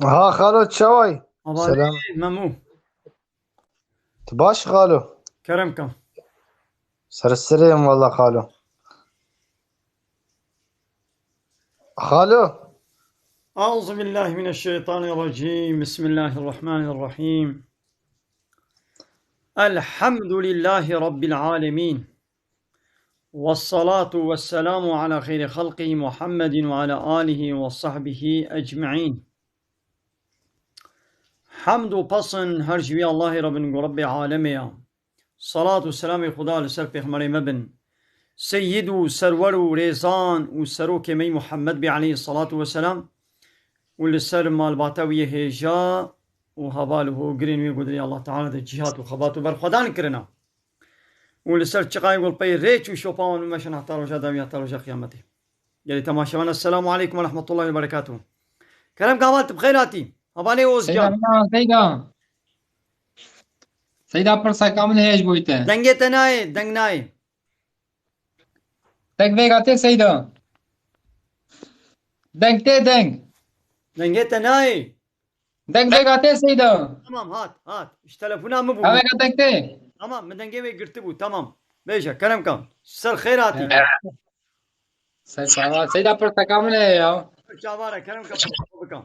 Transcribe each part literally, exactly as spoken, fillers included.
Ha xalo, çaway? Hevalê Selam. Memû. Tu baş xalo? Kerem ka. Ser serê em valla xalo. Xalo. أعوذ بالله من الشيطان الرجيم. بسم الله الرحمن الرحيم. الحمد لله رب العالمين. والصلاة والسلام على خير خلقه محمد وعلى آله وصحبه أجمعين. Hemd û pesn her ji wî Allahê re bin ku Rebbê alemê ya. Salat û selamê Xuda li ser pêxmerê me bin. Seyyid û serwer û rêzan û serokê me yî Muhammed bê aleyhî salatu weselam û li ser malbata wî yê hêja û heval û hogirên wî ku di rêya Allah Teala de cîhat û xebat û berxwedan kirina. Û li ser çiqayê ku li pey rêç û şopa wan bimeşin heta roja dawî, heta roja qiyametê. Gelê temaşevan, Esselamu aleykum ve rahmetullahi ve berekatuhu. Kerem Kamal, tu bi xêr hatî. Hevalê Ozcan. Seyda, Seyda. Seyda, pirseka min heye ji bo te. Dengê te nayê, deng nayê. Deng vêga tê Seyda. Deng tê deng. Dengê te nayê. Deng vêga tê Seyda. Tamam, hat, hat. Ji telefona min bû. Ev vêga deng tê. Tamam, min dengê wê girtibû, tamam. Bêje, Kerem Kam. Ser xêr hatî. Ser çava. Seyda, pirseka min heye ya. Ser çava re, Kerem Kam, pirseka bike.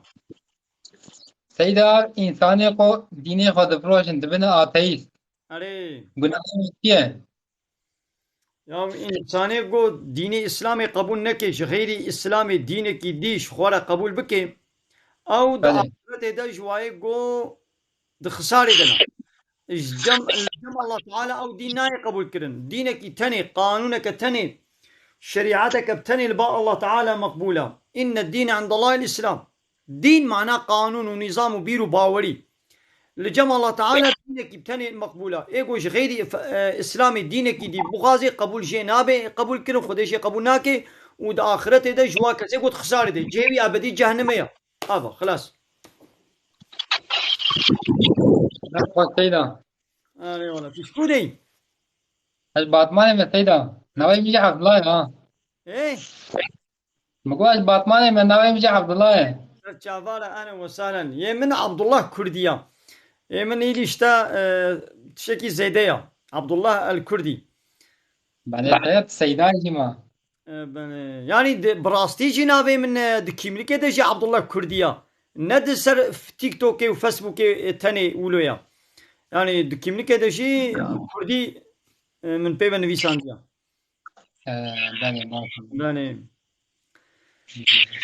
Seyda, însanê ku dînê xwe difiroşin, dibine ateîst. Erê. Gunahê wî çi ye? Ya însanê ku dînê Îslamê qebûl neke, ji xeyrî Îslamê dînekî dî ji xwe re qebûl bike, ew di Belê. Axretê de ji wayê ku di xisarê de ne. Ji cem, li cem Allah Teala ew dîn nayê qebûl kirin. Dînekî tenê, qanûneke tenê, şerîeteke bi tenê li ba Allah Teala meqbûl e. Înne dîne indallahil Îslam. Dîn mana qanûn û nîzam û bîr û bawerî. Li cem Allah Teala dînekî bi tenê meqbûl e. Ê ku ji xeyrî f-, e, Îslamê dînekî dî bixwazê qebûl jê nabe, qebûl kirin Xwedê jê qebûl nake û di axretê de ji wa kesê ku di xisarê de. Cihê wî ebedî cehennemê ye. Ava, xilas. Merhaba Seyda. Erê wala, tu ji ku deyî? Ez Batmanê me Seyda. Navê min jî Abdullah ya. Ê? Min got ez Batmanê me, navê min jî Abdullah ye. Ser çava re, ehlen we sehlen. Yê min Abdullah Kurdî ya. Yê min îlî işte, e, tiştekî zêde ya. Abdullah el Kurdî. Belê, belê, Seyda jî ma. E, ben, e, yani di, bi rastî jî navê min, e, di kîmlikê de jî Abdullah Kurdî ya. Ne di ser f-, TikTokê û Facebookê, e, tenê wilo ya. Yani di kîmlikê de jî Kurdî, e, min pê ve nivîsandiya. E, belê, baş e. Belê.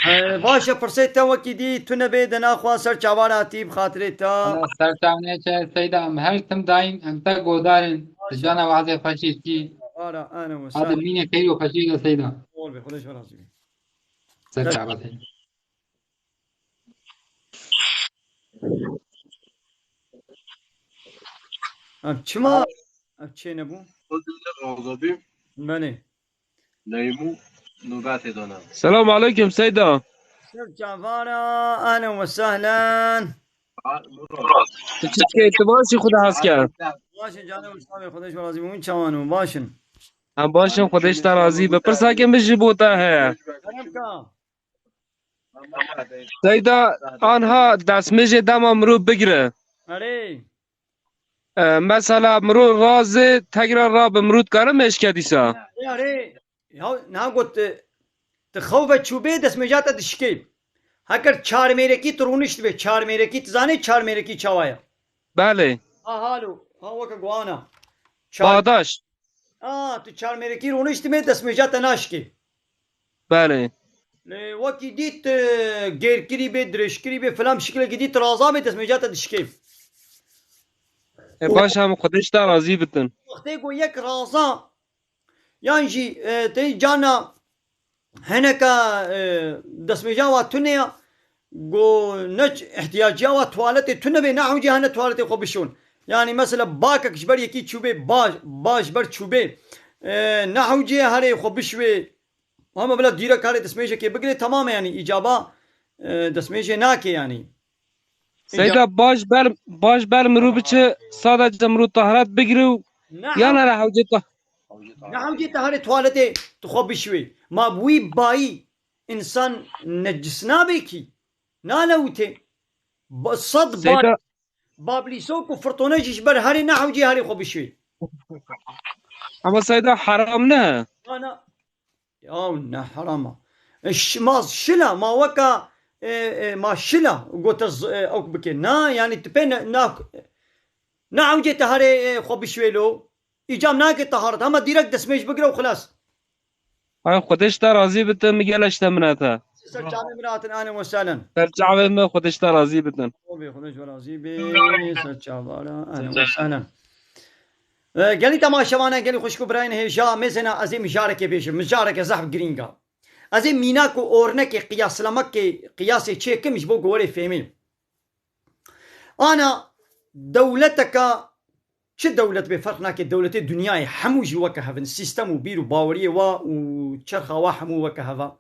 E, baş e, pirsê te wekî dî tune bê, de naxwa ser çavan hatî bi xatirê te. Ana ser çavan neçe Seyda, em her tim daîm em te godarên. Baş e. Cana wazê xweşî kî. Ara, ana we Hadi sağ. Mîne xeyr û xweşî de Seyda. Ol be, Xwedê ji we razî be. Ser çavan Seyda. Ev çima? Ev çê nebû? Azadî. Belê. Neymu nûbetê dana. Selam aleykum Seyda. Ser çavara, ehlen we sehlen. Ha, Murat. Tu çi dikey, tu baş î, Xuda has ke. Baş e canê we, sağ be, Xwedê ji we razî be. Hûn çawan û baş in? Em baş in, Xwedê ji te razî be. Pirsakê min ji bo te heye. Kerem ka. Seyda, anha destmêjê dema mirov bigire. Erê. E, mesela mirov razê, tekrar rabe, mirov dikare mêşke dîsa. Erê. Ya, niha got, e, tu xew ve çûbê, destmêja te dişikê. Heker çarmêrekî tu rûniştibê, çarmêrekî, tu zanê çarmêrekî çawa ye? Belê. Ha, halo. Ha, weke guana. Çar- Bağdaş. A, tu çarmêrekî rûniştibê, destmêja te naşikê. Belê. Lê wekî dît, e, gêrkirî bê, dirêjkirî bê, filan şikilekî dît, raza bê, destmêja te dişikê. E, baş, em Xwedê ji te razî bitin. Wextê ku yek raza, yan jî, e, tê cana hineka, e, destmêja wa tune ya, ku ne ç-, ihtiyaciya wa tuwaletê tune bê, ne hewcê hene tuwaletê xwe bişon. Yani mesela bakek ji ber yekî çûbê, ba, ba ji ber çûbê, e, ne hewcê herê xwe bişwê, Hema bila dîre karê destmêjekê bigirê, temam e, yani îcaba, e, destmêjê nake yani. Seyda, baş ber, baş ber mirû biçe, sadece mirû taharet bigire û Ne yan hew-, here hewcê ta- ne hewcê te herê tuwaletê tu xwe bişwê. Ma bi wî bayî însan necis nabe kî. Nalewite. Ba-, sed Seyda- bar-, bablîsok û firtone jî ji ber herê nehewcê herê xwe bişwê. Ama Seyda, heram ne? Ana, ya ne herama. E, ş-, ma şila, ma weka, e, e, ma şila gote z-, e, ew bike. Na, yani tu pê ne, na, nehewcê te herê, e, xwe bişwê lo. Îcab nake taharet. Hema dîrek destmêj bigire û xilas. Ay, Xwedê ji te razî bitin, mi gelek ji te minete. Ser çavê min hatin, ahlen we sehlen. Ser çavê min, Xwedê ji te razî bitin. Xwedê ji we razî be, ser çavara, ahlen we sehlen. E, gelî temaşevane, gelî xwişk û birayên hêja, mêzena ez ê mijarekê bêjim, mijareke zehf girîng a. Ez ê mînak û ornekê, qiyaslemekê, qiyasê çêkim ji bo ku werê fêmî. Ana dewleteka, çi dewlet bê, ferq nake, dewletê dinyayê hemû jî weke hev in, sîstem û bîr û baweriyê wa û çerxa wa hemû weke hev a.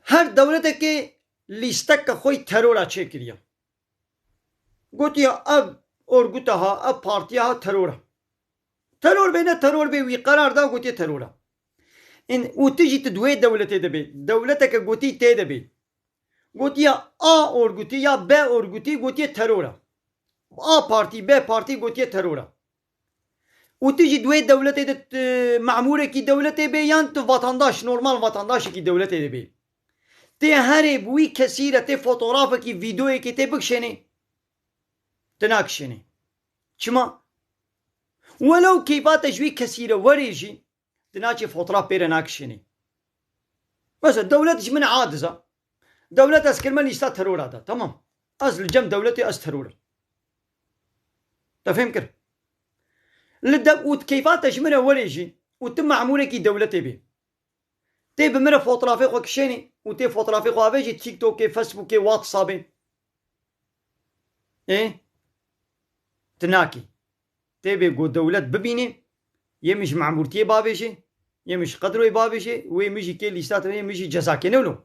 Her dewletekê lîsteke xwe yî terora çêkiriye. Gotiye ev orguta ha, ev partiya ha teror e. Teror bê ne teror bê, wî qerar da, gotiye teror e. Ên, û tu jî tu di wê dewletê de bê. Dewleteke gotî tê de bê. Gotiye A orgutî ya B orgutî, gotiye teror e. A partî, B partî gotiye teror e. Û tu jî di wê dewletê de, tu memûrekî dewletê bê yan tu vatandaş, normal vatandaşekî dewletê de bê. Tê herê bi wî kesî re, tê fotografekî, vîdeoyekê tê bikişênê. Tu nakişênê. Çima? Welew keyfa te ji wî kesî re werê jî, tu naçê fotoğraf pê re nakişênê. Mesela dewlet ji min aciz a. Dewlet ez kirme lîsta terora de. Tamam. Ez li cem dewletê ez teror im. Te fêm kir? Li de û keyfa te ji min re werê jî û tu memûrekî dewletê bî. Tê bi min re fotoğrafê xwe kişênî û tê fotoğrafê xwe avêjî TikTokê, Facebookê, WhatsAppê. Ê? Tu nakî. Tê bê ku dewlet bibînê, yê min ji memûrtiyê bavêjê, yê min ji qedroyê bavêjê, wê min jî kê lîsta te, yê min jî cezakê ne wilo.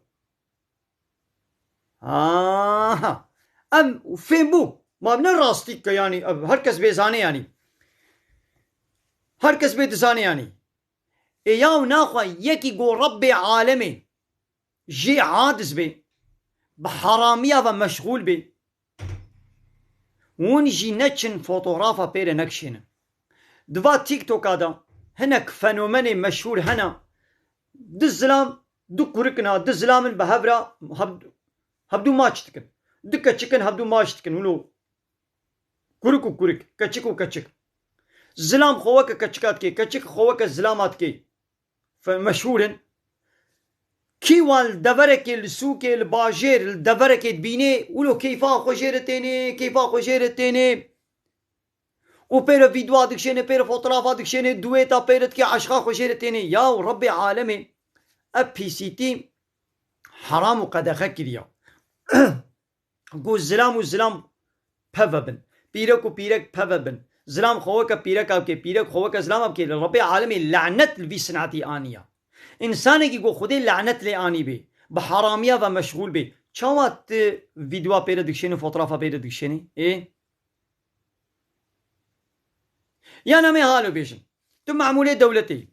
Aha. Em fêm bû. Ma ne rastî ke yanî, ev her kes bê zanê yanî. Her kes bê dizanê yanî. Ê yaw naxwe yekî ku Rebbê alemê jê aciz bê, bi haramiya ve meşxûl bê, hûn jî neçin fotografa pê re nekişênin. Di va TikToka de hinek fenomenê meşhûr hene, du zilam, du kurik in ha, du zilam in bi hev re hev-, hevdû maç dikin. Du keçik in hevdû maç dikin. Wilo kurik û kurik, keçik û keçik. Zilam xwe weke keçika dikê, keçik xwe weke zilama dikê. Fe-, meşhûr in. Kî wan li deverekê, li sûkê, li bajêr, li deverekê dibînê, wilo keyfa xwe jê re tênê, keyfa xwe jê re tênê. Û pê re vîdyoa dikişênê, pê re fotoğrafa dikişênê, dueta pê re dikê, eşqa xwe jê re tênê. Yaw Rebbê alemê, ev pîsîtî heram û qedexe kiriya. Ku zilam û zilam peve bin. Pîrek û pîrek peve bin. Zilam xwe weke pîreka bike, pîrek xwe weke zilama bike. Li Rebbê alemê lanet li vî sinetî aniya. Însanekî ku Xwedê lanet lê anî bê, bi haramiya ve meşxûl bê, çawa tu vîdyoa pê re dikişênî, fotoğrafa pê re dikişênî? Ê? Yan em ê halo bêjin. Tu memûrê dewletê yî.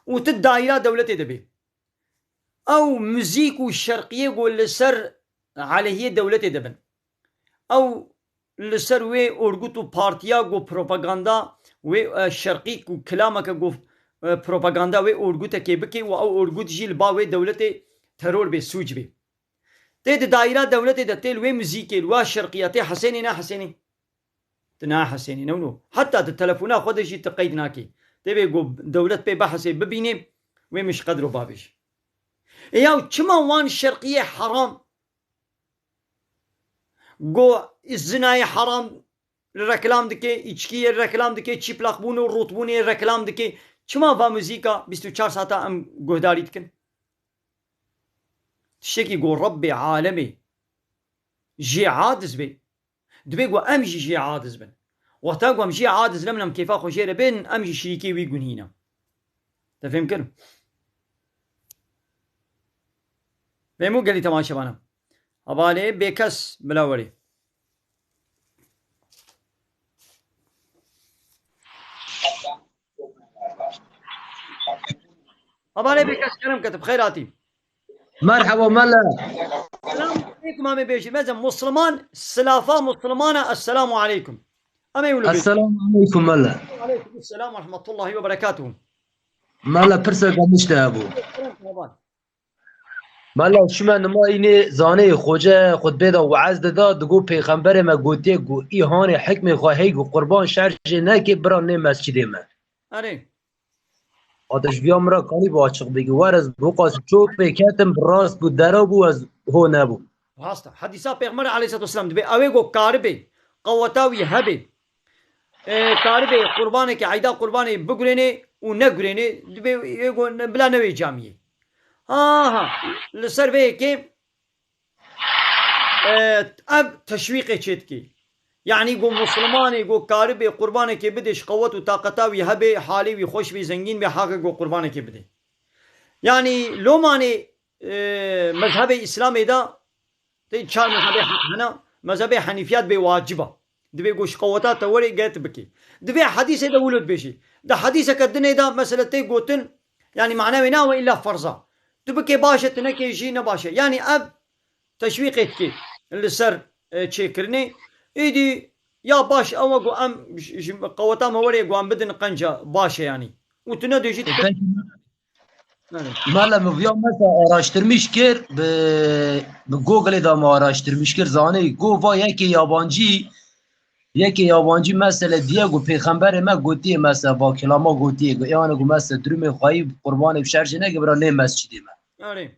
Û tu daîra dewletê de bê. Ew muzîk û şerqiyê ku li ser aleyhiyê dewletê de bin. Ew li ser wê orgut û partiya ku propaganda wê, e, şerqî ku kilameke ku, e, propaganda wê orgutekê bike û ew orgut jî li ba wê dewletê teror bê, sûc bê. Tê di daîra dewletê de tê li wê muzîkê, li wa şerqiya tê hesênî, nahesênî? Tu nahesênî, ne wilo. Heta di telefona xwe de jî tu qeyd nakî. Tê bê ku dewlet pê behesê, bibînê, wê min ji qedro bavêj. Ê yaw çima wan şerqiyê heram, ku zinayê heram reklam dike, îçkiyê reklam dike, çîplaqbûn û rûtbûnê reklam dike, çima va muzîka bîst û çar saeta em guhdarî dikin? Tiştekî ku Rebbê alemê jê aciz bê, dibê ku em jî jê aciz bin. Wexta ku em jê aciz nebin, em kêfa xwe jê re bên, em jî şirîkê wî gunî ne. Te fêm kir? Fêm û gelî temaşevana. Hevalê bêkes bila werê. Hevalê bêkes, kerem ke tu bi xêr hatî. Merhaba mele. Selamun aleyküm, amê bêjî. Meze Musliman, silafa Muslimana, esselamu aleyküm. Amê wilo bêjî. Esselamu aleyküm mele. Aleyküm selam ve rahmetullahi ve berekatuhu. Mele, pirsek min tişte hebû. Kerem, kerem. Mele, şime nima înê zanê xoce xutbê de weez dida, digo pêxemberê me gotiye ku î hanê hikmê xwe hey ku qurban şerjê neke bira nê mescidê me. Erê. Ate ji viya min re kanî bi açiq bigî. Wer ez bi qas çopê ketim, bi rast bû, dera bû, ez ho nebûm. Rast e. Hedîsa Pêxember aleyhissalatu vesselam dibê ewê ku karibê, qeweta wî hebê. E, karibê qurbanekê, eyda qurbanê bigurênê û negurênê, dibê ê ku ne, bila newê camiyê. Ha ha. Li ser vê yekê, e, ev teşwîqê çêdikê. Yanî ku Muslimanê ku karibê qurbanekê bidê, ji qewet û taqeta wî hebê, halê wî xweş bê, zengîn bê, haqe ku qurbanekê bidê. Yanî lomanê, e, mezhebê Îslamê de tê çar mezhebê he-, hene, mezhebê Henîfiyat bê wacib e. Dibê ku ji qeweta te werê get bikê. Dibê hedîsê de wilo dibêjî. Di hedîseke dinê de mesela tê gotin, yanî mana wê nawe îlla ferz e. Tu bikê baş e, tu nekê jî ne baş e. Yanî ev teşwîqê dikê li ser, e, çêkirinê. Êdî ya baş ew e ku em ji, ji qeweta me werê ku em bidin qenca baş e yanî. Û tu nedê jî tu Mele, min viya mesela araştirmiş kir, bi, bi Google'ê de me araştirmiş kir, zanî, go va yekê yabancî, yekê yabancî mesele diye ku pêxemberê me gotiye, mesela va kilama gotiye, ku yani ku mesela durumê xweyî qurbanê bi şerjê neke bira nê mescidê me. Erê.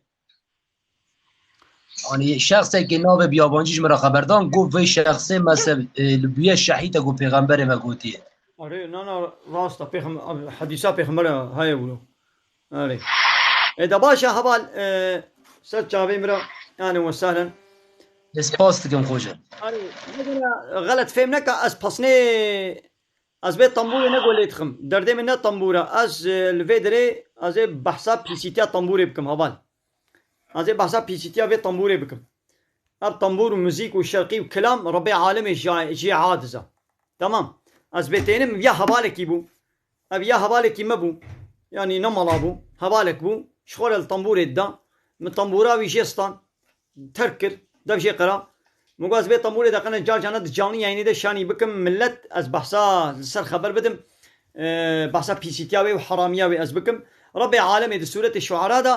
Yanî şexsekê navê bi yabancî ji min re xeber dan, got vê şexsê mese, e, li bûye şehîd e ku pêxemberê me gotiye. Erê, na, na, rast e, pêxem-, hedîsa pêxember heye wilo. Erê. E, de baş e, heval, e, ser çavê min re, ehlen ve sehlen. Ez spas dikim xoce. Erê, mesela, xelet fêm neke, ez pesnê, ez bê tembûrê ne ku lê dixim. Derdê min ne tembûr e. Ez, e, li vê derê, ez ê behsa pîsîtiya tembûrê bikim, heval. Ez ê behsa pîsîtiya vê tembûrê bikim. Ev tembûr û muzîk û şerqî û kilam Rebê alemê jî, jî aciz e. Tamam. Ez bêtênim, ya hevalekî bû. Ev ya hevalekî me bû. Yanî ne mala bû. Hevalek bû. Ji xwe re li tembûrê dida. Min tembûra wî jê stan. Terk kir. Dev jê qera. Min got ez bê tembûrê de qene car carna di canî yayînê de şanî bikim. Millet, ez behsa li ser xeber bidim. E, behsa pîsîtiya wê û heramiya wê ez bikim. Rebê alemê di sûretê şuara de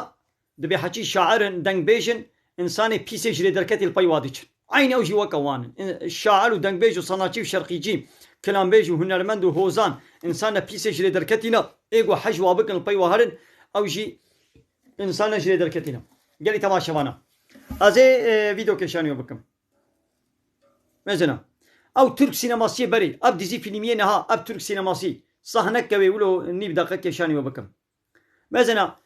Dibê heçî şair in, dengbêj in, însanê pîsê ji lê derketî li pey wa diçin. Eynî ew jî weke wan in. In-, şair û dengbêj û sanatçî û şerqîcî, kilambêj û hunermend û hozan, însan ne pîsê ji lê derketî ne, ê ku hej wa bikin li pey wa herin, ew jî însan ne ji lê derketî ne. Gelî temaşevana. Ez ê, e, vîdeo kêşanî we bikim. Mesela, ew Türk sînemasiyê berê, ev dizî fîlmiyê niha, ev Türk sînemasî, sahneke wê wilo nîv deqe kêşanî we bikim. Mesela,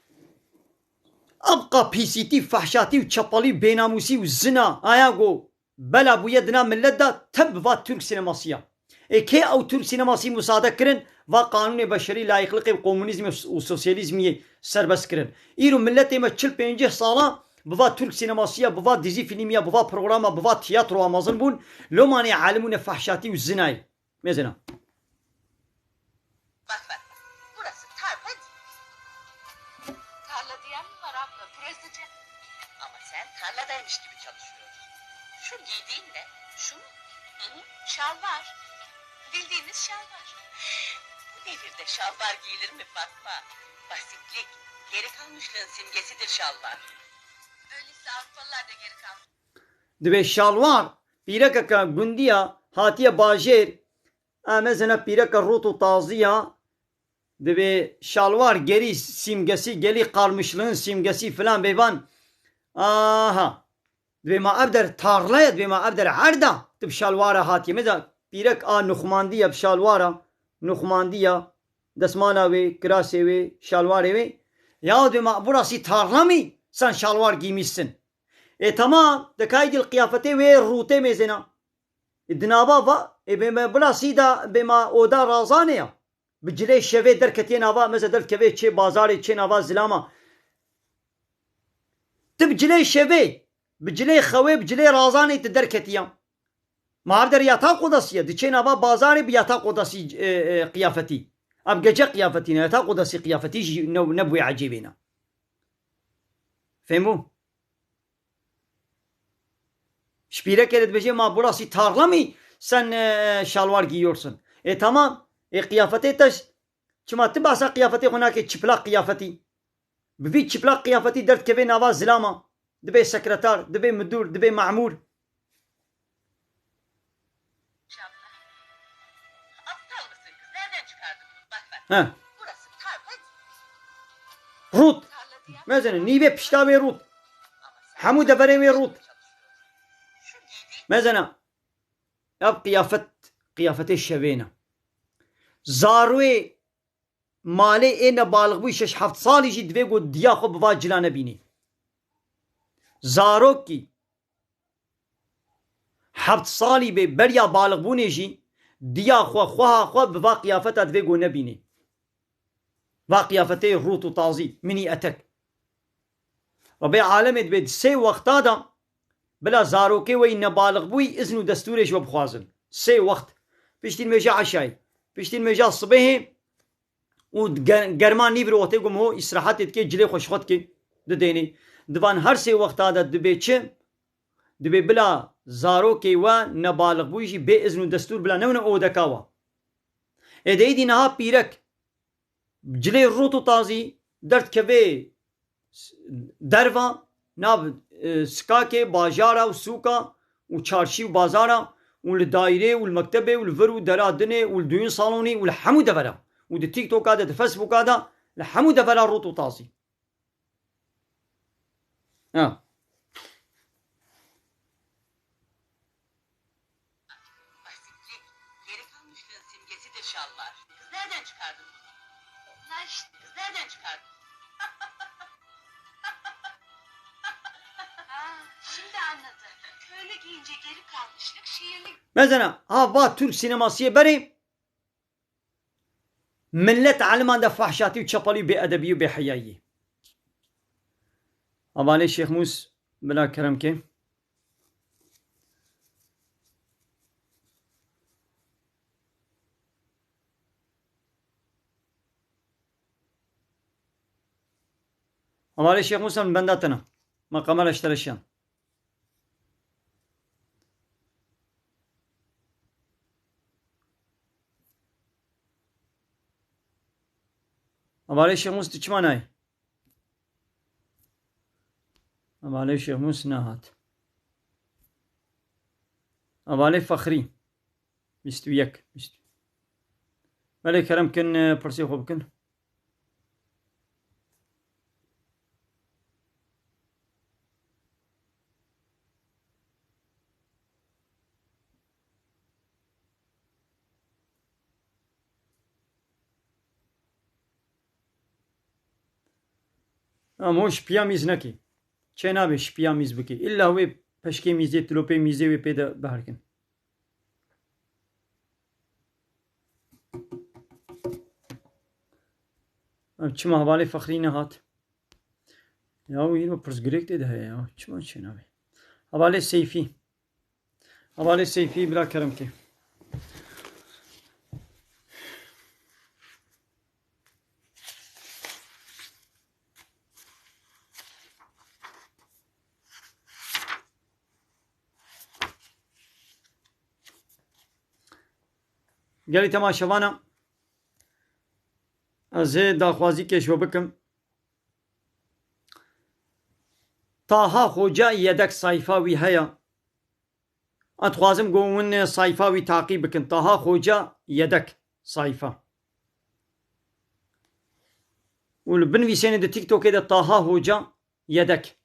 ebqa pîsîtî, fehşatî û çepalî û bênamûsî û zina, aya ku bela bûye dina millet de, tim bi va Türk sînemasî ya. Ê kê ew Türk sînemasî musade kirin, va qanûnê beşerî, layîqliqê û komunîzmê û sosyalîzmiyê serbest kirin. Îro milletê me çil pêncî sala bi va Türk sînemasî ya, bi va dizî fîlmî ya, bi va programa, bi va tiyatroya mezin bûn, lomanê alim û ne fehşatî û zinayê. Mesela. Bak bak bak. Burası tarla değil. Tarla diyen mi var abla? Burası cennet. Ama sen tarladaymış gibi çalışıyorsun. Şu giydiğin ne? Şu mu? Hı hı. Şalvar. Bildiğimiz şalvar. Bu devirde şalvar giyilir mi Fatma? Basitlik, geri kalmışlığın simgesidir şalvar. Öyleyse Avrupalılar da geri kalmış. Dibê şalwar, pîrekeke gundî ya, hatiye bajêr, em ê zene pîreke rût û tazî ya, dibê şalwar gerî sîmgesî, gelî qalmişlığın simgesi filan bêvan. Aha. Dibê ma ev der tarla ye, dibê ma ev der erd a, tu bi şalwara hatiye. Mesela pîrek a nuxmandî ye bi şalwara, nuxmandî ya, desmala wê, kirasê wê, şalwarê wê. Ya dibê ma burası tarla mı? Sen şalwar giymişsin. E, tamam, de kaydî li qiyafetê wê rûtê mêzêna. E, dinava va, e, bê me bila sîda, bê ma oda razanê ya. Bi cilê şevê derketiye nava, meze derkevê çê bazarê, çê nava zilama. Ti bi cilê şevê, bi cilê xewê, bi cilê razanê ti derketiya. Ma ev der yata qodasî ye, diçê nava bazarê bi yata qodasî, e, e, qiyafetî. Ev gece qiyafetî ne, yata qodasî qiyafetî jî ne, nebûye ecêbê ne. Fehmo? Pîrekê de dibêje, ma burası tarla mı sen, e, şalvar giyiyorsun? E, tamam. E, kıyafetê te ş-, çima tu behsa kıyafetê xwe nakê, çıplak kıyafetî? Bi vî çıplak kıyafetî derdikeve nava zilama. Dibe sekreter, dibe müdür, dibe memur. Aptal mısın kız? Nereden çıkardın bunu? Bak, bak. He. Burası tarla. Rût. Tarla diye. Mezene, nîvê pişta wê rût. Hemû deverê wê rût. Şu giydiğin Mezene, ev qiyafet, qiyafetê şevê ne. Zarwê malê ê nebalixbûyî şeş heft salî jî divê ku diya xwe bi va cila nebînê. Zarokî heft salî bê beriya balixbûnê jî diya xwe, xweha xwe bi va qiyafeta divê ku nebînê. Va qiyafetê rût û tazî, minî etek. Rebê alemê dibê di sê wexta de bila zarokê weyî nebalixbûyî izn û destûrê ji we bixwazin. Sê wext. Piştî nimêja eşayê. Piştî nimêja sibehê û di ger-, germa nîvir wextê ku miho îstirahetê dike, cilê xwe ji xwe dike, didênê. Di van her sê wexta de dibê çi? Dibê bila zarokê we nebalixbûyî jî bê izn û destûr bila newne odeka we. Ê de êdî niha pîrek cilê rût û tazî derdikeve s-, derva, nav, e, sikakê, bajara û sûka û çarşî û bazara û li daîrê û li mektebê û li vir û dera dinê û li duyûn salonî û li hemû devera û di TikToka de, di Facebooka de, li hemû devera rût û tazî. Ha. Basitlik, geri kalmışlığın simgesidir şalvar. Kız nereden çıkardın bunu? Bunlar işte. Kız nereden çıkardın? Ha, şimdi anladım. Köylü giyince geri kalmışlık, şehirli Mezena, ha va Türk sinemasiyê berê, millet aliman de fahşatî û çepalî û bêedebî û bêheyayî. Hevalê Şêx Mûs, bila kerem ke. Hevalê Şêx Mûs, em benda te ne. Ma kamera ji te re şiyan. Hevalê Şêx Mûs, tu çima nayê? Hevalê Şêx Mûs nehat. Hevalê Fexrî. Bîst û yek, bîst. Belê kerem kin, e, pirsê xwe bikin. Ama o şipiya mîz nekê. Çê nabe şipiya mîz bike. Îlla wê peşkê mîzê, tilopê mîzê wê pê de biherkin. Ev çima hevalê Fexrî nehat? Ya wî îro pirsgirêk tê de heye ya. Çima çênabe? Hevalê Seyfî. Hevalê Seyfî bila kerem ke. Gelî temaşevana, ez ê daxwazîkê ji we bikim. Taha Xoca Yedek sayfa wî heye. Ez dixwazim ku hûn sayfa wî taqîb bikin. Taha Xoca Yedek sayfa. Û li binivîsêne di TikTokê de Taha Hoca Yedek.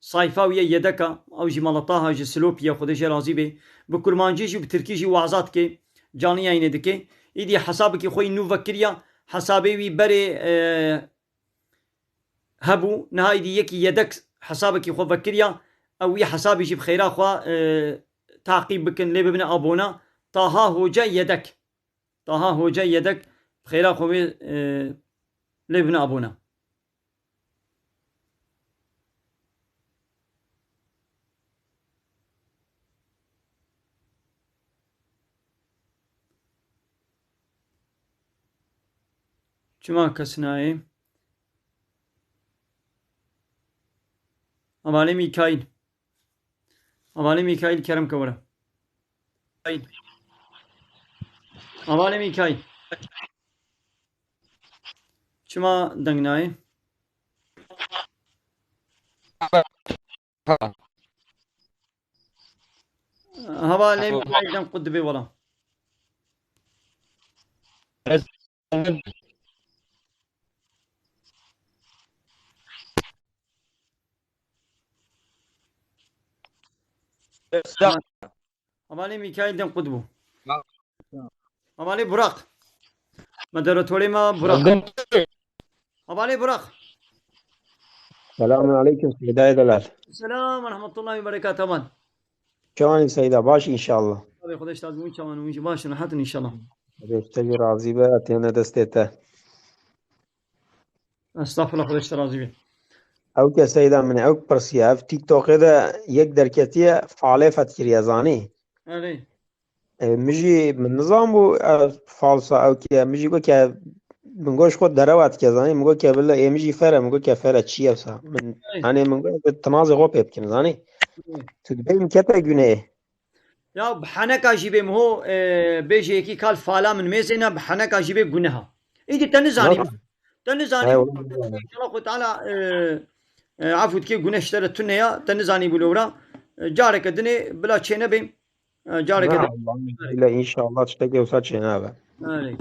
Sayfa wî ye Yedek a, ew jî Mala Taha ji Silopî ye, Xwedê jê razî be. Bi kurmancî jî, bi tirkî jî waza dike, canlı yayînê dike. Îdî hesabekî xwe yî nû vekiriya, hesabê wî berê, e, hebû, niha îdî yekî Yedek hesabekî xwe vekiriya, ew wî hesabê jî bi xêra xwe, e, taqîb bikin, lê bibine abona. Taha Hoca Yedek. Taha Hoca Yedek, bi xêra xwe wê, e, lê bibine abone. Çima kes nayê? Hevalê Mîkaîl. Hevalê Mîkaîl, kerem ke were. Hevalê Mîkaîl. Çima deng nayê? Hevalê Mîkaîl, deng qut dibê wela. Hevalê Mîkaîl, deng qut bû. Hevalê Burak. Moderatorê me Burak. Hevalê Burak. Selamun aleyküm Seydayê delal. Selam ve rahmetullahi ve berekatuhu, heval. Çawan î Seyda, baş înşallah. Abi, Xwedê ji te razî, hûn çawan, hûn jî baş in, rehet in înşallah. Xwedê ji te jî razî be, têne destê te. Estağfurullah, Xwedê ji te razî be. Ew ke Seyda min, ew pirsiye, ev TikTokê de yek derketiye, falê fethkiriye, zanî? Erê. E, min jî, min nizanbû, e, falsa ew ke, min jî got ke, min got ji xwe derewa dike, zanî, min got ke bila ê min jî fere, min got ke fere çi ye wisa. Min, Erê. Hani min got, tinazê xwe pê bikin, zanî? Erê. Tu dibê min kete guneyê. Ya bi heneka jî bê miho, e, bêje yekî kal fala min mêzêne, bi heneka jî bê guneha. Îdî te nizanî. Nasıl? Te nizanî. He, wala. İnşallah Xwe Teala, e, e, afû dike, gune ji te re tune ya, te nizanî bû lewra. E, careke dinê bila çênebê. E, careke Na, dinê. Allah'ın izniyle inşallah tiştekê wisa çênabe. Erê.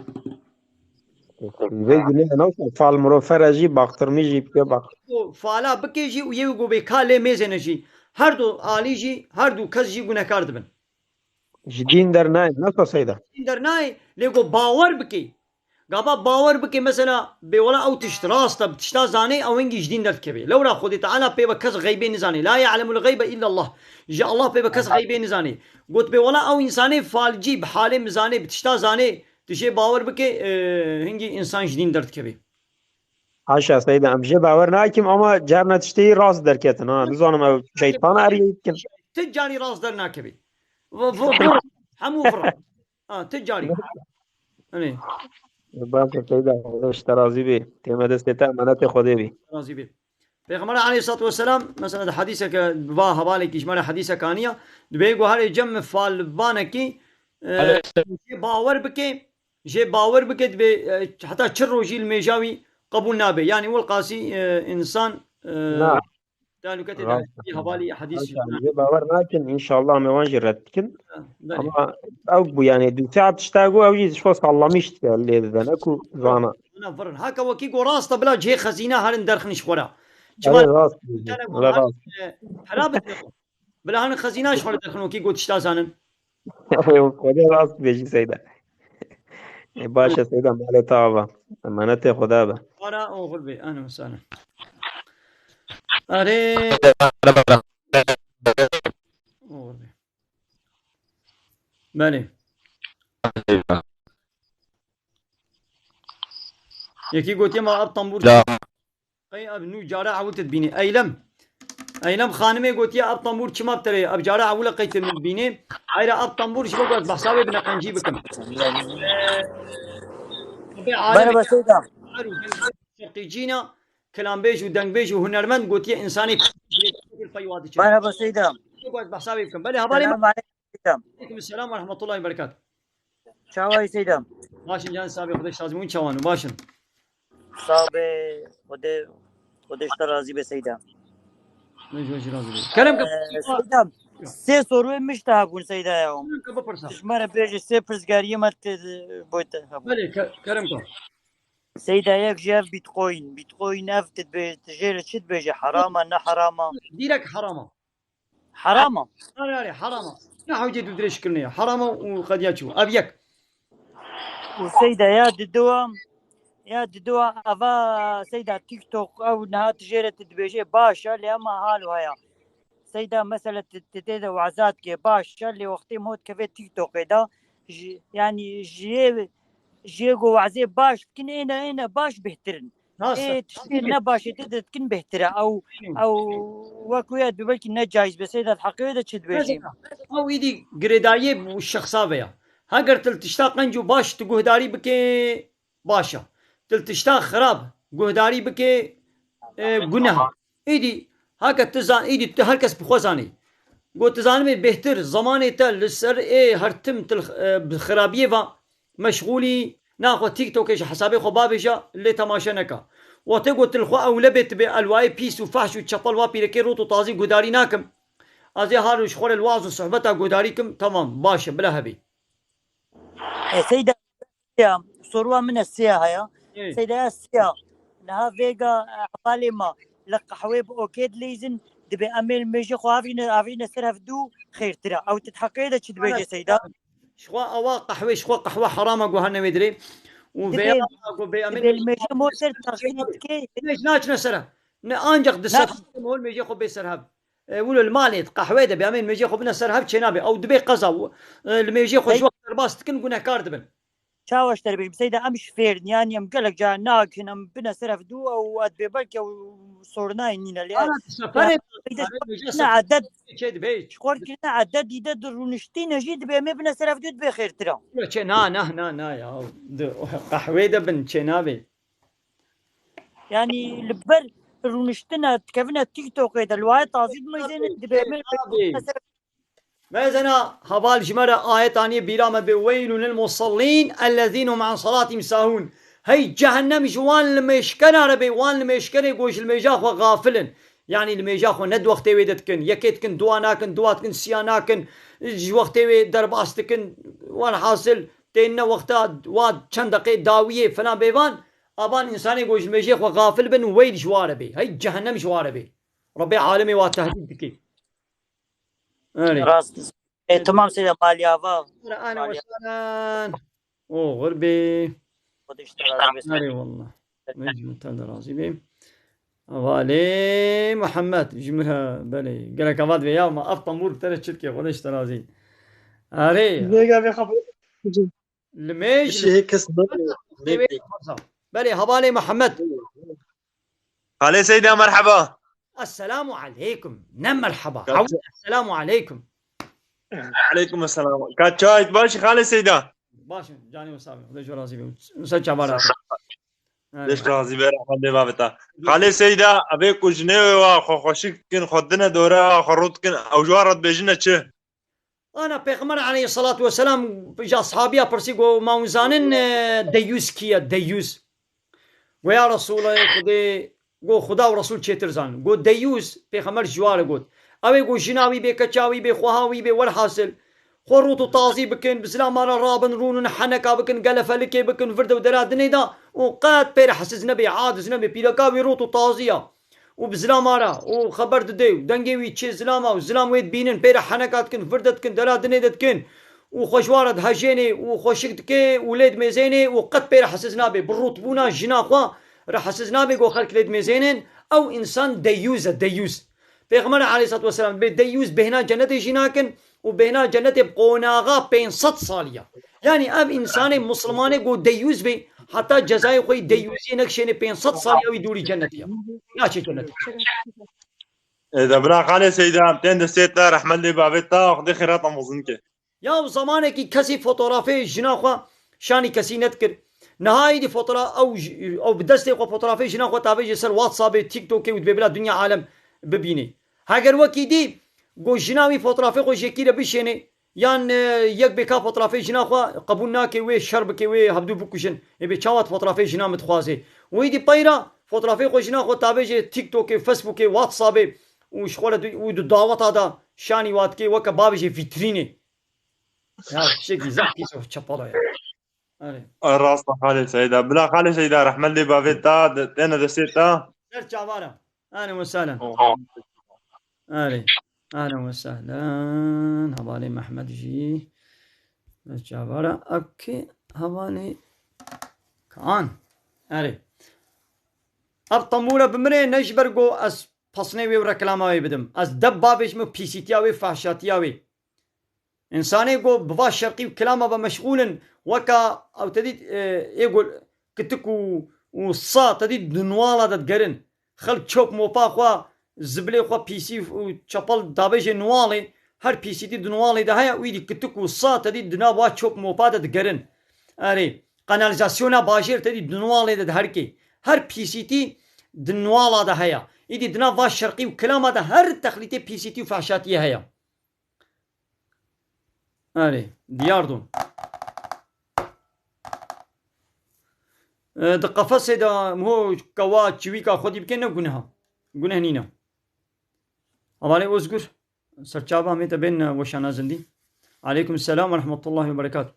Vê gunê ne wisa fal mirov fere jî, baxtirmî jî bike bax. Ku fala bike jî û yê ku bê ka lê mêzêne jî. Her du alî jî, her du kes jî gunekar dibin. Ji dîn dernayê, ne wisa Seyda? Ji dîn dernayê, lê ku bawer bike. Gava bawer bike, mesela, bê wela ew tişt rast e, bi tişta zanê, ew hingî ji dîn derdikeve. Lewra Xwedê Teala pê ve kes xeybê nizanê. La ya'lemul xeybe illallah. Ji Allah pê ve kes xeybê nizanê. Got bê wela ew însanê falcî, bi halê min zanê, bi tişta zanê, tu jê bawer bike, e, hingî însan ji dîn derdikeve. Haşa Seyda, em jê bawer nakim ama carna tiştê rast derketin ha. Nizanim ew şeytan eriyê dikin. Ti carî rast dernakevî. V-, v-, vir, hemû vir. Ha, ti carî. Hani. Baş e Seyda, Xwedê ji te razî bî. Tême destê te, emanetê Xwedê bî. Razî bî. Pêxember aleyhissalatu vesselam, mesela di hedîseke va hevalekî ji me re hedîsek aniya, dibê guharê cem min falvanekî, e, Aleyhisselam. Jê bawer bike, jê bawer bike dibê, e, heta çi rojî li mêja wî qebûl nabe. Yanî wilqasî, e, însan, e, Na. Tehlûketê de Rast. Hevalî hedîs Rast, jî. Jê bawer nakin, înşallah em ê wan jî red bikin. Ha, belê. Ama ew bû, yanî, du saet tişta got, ew jî ji xwe sallamîş dike lê dide, ne ku zana. Hina virin. Haka wekî got rast e, bila cihê xezîna herin derxin ji xwe re. Çima Erê, rast dibêjî. Tene got Erê, herin, rast. E, hela bidin. Bila herin xezîna ji xwe re derxin wekî got tişta zanin. Xwedê rast dibêjî Seyda. E, baş e Seyda, malê te ava. Emanetê Xweda be. Para oxir be, ahlen ve sahlen. Erê. Oxir be. Belê. Yekî gotiye ma ev tambûr. Ya. Qey ev nû cara ewil te dibînî. Eylem. Eylem xanimê gotiye ev tambûr çima bi te re ye? Ev cara ewil e qey te min dibînî. Hayra ev tambûr ji bo ku ez behsa wê bi neqencî bikim. Ee, Merhaba Seyda. Şeqîcîna, kilanbêj û dengbêj û hunermend gotiye însanê peywa diçe. Merhaba Seyda. Ji bo ku ez behsa wê bikim. Belê hevalê Selam aleyküm. Aleyküm selam ve rahmetullahi ve berekatuh. Çawa yî Seyda? Baş in can sabê, Xwedê ji te razî be, hûn çawan in? Baş in. Sax be, Xwedê, Xwedê ji te razî be Seyda. Xwedê ji we jî razî be. Kerem ke Ee, Seyda, sê sorûyê min ji te hebûn Seyda ya. Kerem ke bipirse. Tu ji me re bêje sê pirsgeriyê me te, bo te hebûn. Belê, ke-, kerem ke. Seyda yek jî ev Bitcoin. Bitcoin ev tu dibê-, tu jê re çi dibêje? Heram e, ne heram e? Dîrek heram e. Heram e. Erê, erê, heram e. Ne hewcê dûdirêj kirinê ye. Heram e û qediya çû. Ev yek. Û Seyda ya diduwa, ya diduwa eva Seyda TikTok ew niha tu jê re tu dibêjê baş e, lê ema hal wiha ya. Seyda mesela tu, tu tê de weza dike baş e, lê wextê min hot kevê TikTokê de, ji, yanî ji yê, ji yê ku wezê baş dikin, êne, êne baş bêhtir in. Nasıl? Ê, tiştê ne başê tê de dikin bêhtir e. Ew, Hı. ew wek wê ya dibê belkî ne caiz be. Seyda, di heqê wê de çi dibêjî? Mesela, ew îdî girêdayiyê bi şexsa ve ya. Heger tu li tişta qenc û baş tu guhdarî bike, baş e. Tu li tişta xirab guhdarî bike, e, guneh e. Îdî, heke tu zan, îdî tu her kes bi xwe zanî. Got, tu zanibê bêhtir, zemanê te li ser ê her tim tu li x-, e, bi xirabiyê ve meşxûlî, naxwe TikTokê ji hesabê xwe bavêje, lê temaşe neke. Wextê got tu li xwe ewle bê, tu bê elwayê pîs û fehş û çepel wa pîrekê rot û tazî guhdarî nakim. Ez ê har ji xwe re li waz û sohbeta guhdarî kim, temam, baş e, bila hebê. E, Seyda, ya, sorwa min e siya haya. Ê. Seyda ya siya. Niha vêga, e, hevalê ma li qehwê bi okê dileyzin, dibê em ê li mêjê xwe avrîne, avrîne ser hevdû xêrtir e. Ew tu di heqê de çi dibêje Seyda? Ji xwe ewa qehwê, ji xwe qehwe heram e, guhane wê dirê. Û Dibê, vêya ku bê em ê dibê li mêjê motir taxlî dike. Mêj naçine ser hev. Ne ancak di Naç- ser hol mêjê xwe bê ser hev. E, wilo li malê, di qehweyê de bê, em ê li mêjê xwe bine ser hev çênabe. Ew dibê qeza. E, li mêjê xwe ji Hey. wext derbas dikin, gunehkar dibin. Çawa ji te re bêjim? Seyda, em ji fêr in, yanî em gelek caran nakin, em bine ser hevdû ew, ez dibê belkî ew sorinayê nîne, lê Ana, tu seferê, Seyda, arê, mêjê ne seferê edet, çê dibê. Ji xwe kirine edet dîde di rûniştîne jî dibê em ê bine ser hevdû dibê xêrtir e. Çê, na, na, na, na ya. Di qehwê de bin, çênabe. Yanî li ber rûniştina dikevine TikTokê de, li wayê tazî dimeyzêne, dibê min Mezena heval ji me re ayet aniye bîra me bê, "Weylun lil musallîn ellezîne hum an salatihim sahûn." Hey cehennem ji wan li mêşkena re bê, wan li mêşkenê ku ji li mêja xwe xafil in. Yanî li mêja xwe ne di wextê wê de dikin. Yekê dikin, dua nakin, dua dikin, siya nakin. Ji wextê wê derbas dikin. Welhasil, tênine wexta wa çend deqê dawiyê filan bêvan. Avan însanê ku ji mêjê xwe xafil bin, weyl ji wa re bê. Hey cehennem ji wa re bê. Rebê alemê wa tehdîd dike. Erê. Rast. E, tamam, Seyda, maliyava. Ahlen ve sehlen. O gurbê. Xwedê ji te razî be. Erê wallah. Xwedê ji te de razî be. Hevalê Muhammed, ji min re belê. Gelek hevat ve ya, ma ev tembûr bi te re çi dike, Xwedê ji te razî. Erê. Vêga vê xeber. Li mêj Şehê kes ne. Belê, hevalê Muhammed. Xalê Seyda, merheba. Esselamu aleykum. Ne merheba. Kaç- Hawî, esselamu aleykum. Aleykum esselam. Ka çayt baş, Xalê Seyda? Baş in, canê wisa be. Xwedê ji we razî be. Wisa çavar. Xwedê ji te razî be, rehmet lê bavê te. Xalê Seyda, evê ku jinê wê wa xwe xweşik dikin, xwe dine dore, xwe rû dikin, ew ji wan re dibêjine çi? Ana Pêxember aleyhissalatu vesselam ji ashabiya pirsî, got, "Ma hûn zanin, e, deyûz kî ye, deyûz?" Got, "Ya Resûlê Xwedê," got, "Xuda û Resûl çêtir zanin." Got, "Deyûz," Pêxember ji wa re got, "Ew ê ku jina wî bê, keça wî bê, xweha wî bê, welhasil, xwe rût û tazî bikin, bi zilama re rabin, rûnin, heneka bikin, gelefelikê bikin, virde û dera dinê de û qet pê re hesiz nebe, aciz nebe, pîreka wî rût û tazî ya." û bi zilama re û xeber dide û dengê wî çê zilama û zilam wê dibînin, pê re heneka dikin, virde dikin, dera dinê de dikin û xwe ji wan re dihejênê û xweşik dike û lê dimêzênê û qet pê re hesiz nabe. Bi rûtbûna jina xwe re hesiz nabe, ku xelk lê dimêzênin. Ew însan deyûz e, deyûz. Pêxember aleyhissalatu vesselam dibê deyûz bêhna cennetê jî nakin. û bêhna cennetê bi qonaxa pênc sed salî ya. Yanî ev însanê mislimanê ku deyûz bê, heta cezayê xwe yî deyûziyê nekişêne, pênc sed salî ya wî dûrî cennetê ya. Naçê cennetê. E, de bira Xalê Seyda, em tên destê te, rehmet lê bavê te, Xwedê xêrata mezin ke. Ya û zamanekî kesî fotografê jina xwe şanî kesî nedikir. Niha îdî fotogra-, ew j-, ew bi destê xwe fotografê jina xwe tavêje ser WhatsAppê, TikTokê û dibê bila dinya alem bibînê. Heger wekî dî, got, jina wî fotoğrafê xwe ji yekî re bişênê, yan, e, yek bêka fotoğrafê jina xwe qebûl nake, wê şer bike, wê hevdû bikujin. Ê bê çawa tu fotoğrafê jina min dixwazê? Wî dî peyra fotoğrafê xwe jina xwe tabêje TikTokê, Facebookê, WhatsAppê û ji xwe re du-, û di daweta de şanî wa dike weke bavêje vîtrînê. Ya tiştekî zaf pîs û çepala ya. Erê. Ay, rast e Xalê Seyda. Bila Xalê Seyda, rehmet lê bavê ta, de-, têne destê ta. Ser çavara. Ahlen ve sahlen. Oh. Erê. Ahlen ve sahlen. Hevalê Mehmet jî. Ser çavara. Eke hevalê Kaan. Erê. Ev tembûre bimirê ne ji ber ku ez pesnê wê û reklama wê bidim. Ez deb bavêjim û pîsîtiya wê, fahşatiya wê. Însanê ku bi va şerqî û kilama ve meşxûl in, weka ew te dît, e, ê ku kitik û, û sa te dît di nuwala de digerin. Xelk çop mopa xwe, zibilê xwe pîsî û çepel davêjê nuwalê, her pîsîtî di nuwalê de heye, wî dî kitik û sa te dît di nav wa çop mopa de digerin. Erê, kanalizasyona bajêr te dît di nuwalê de diherikê. Her pîsîtî di nuwala de heye. Îdî di nav va şerqî û kilama de her texlîtê pîsîtî û fahşatiyê heye. Erê, diyar do. E, di qefesê de ho kewa çivîka xwedî bike ne guneha. Guneh nîne. Hevalê Ozgur, serçava me te bên, e, weşana zindî. Aleykum selam ve rahmetullahi ve berekatuh.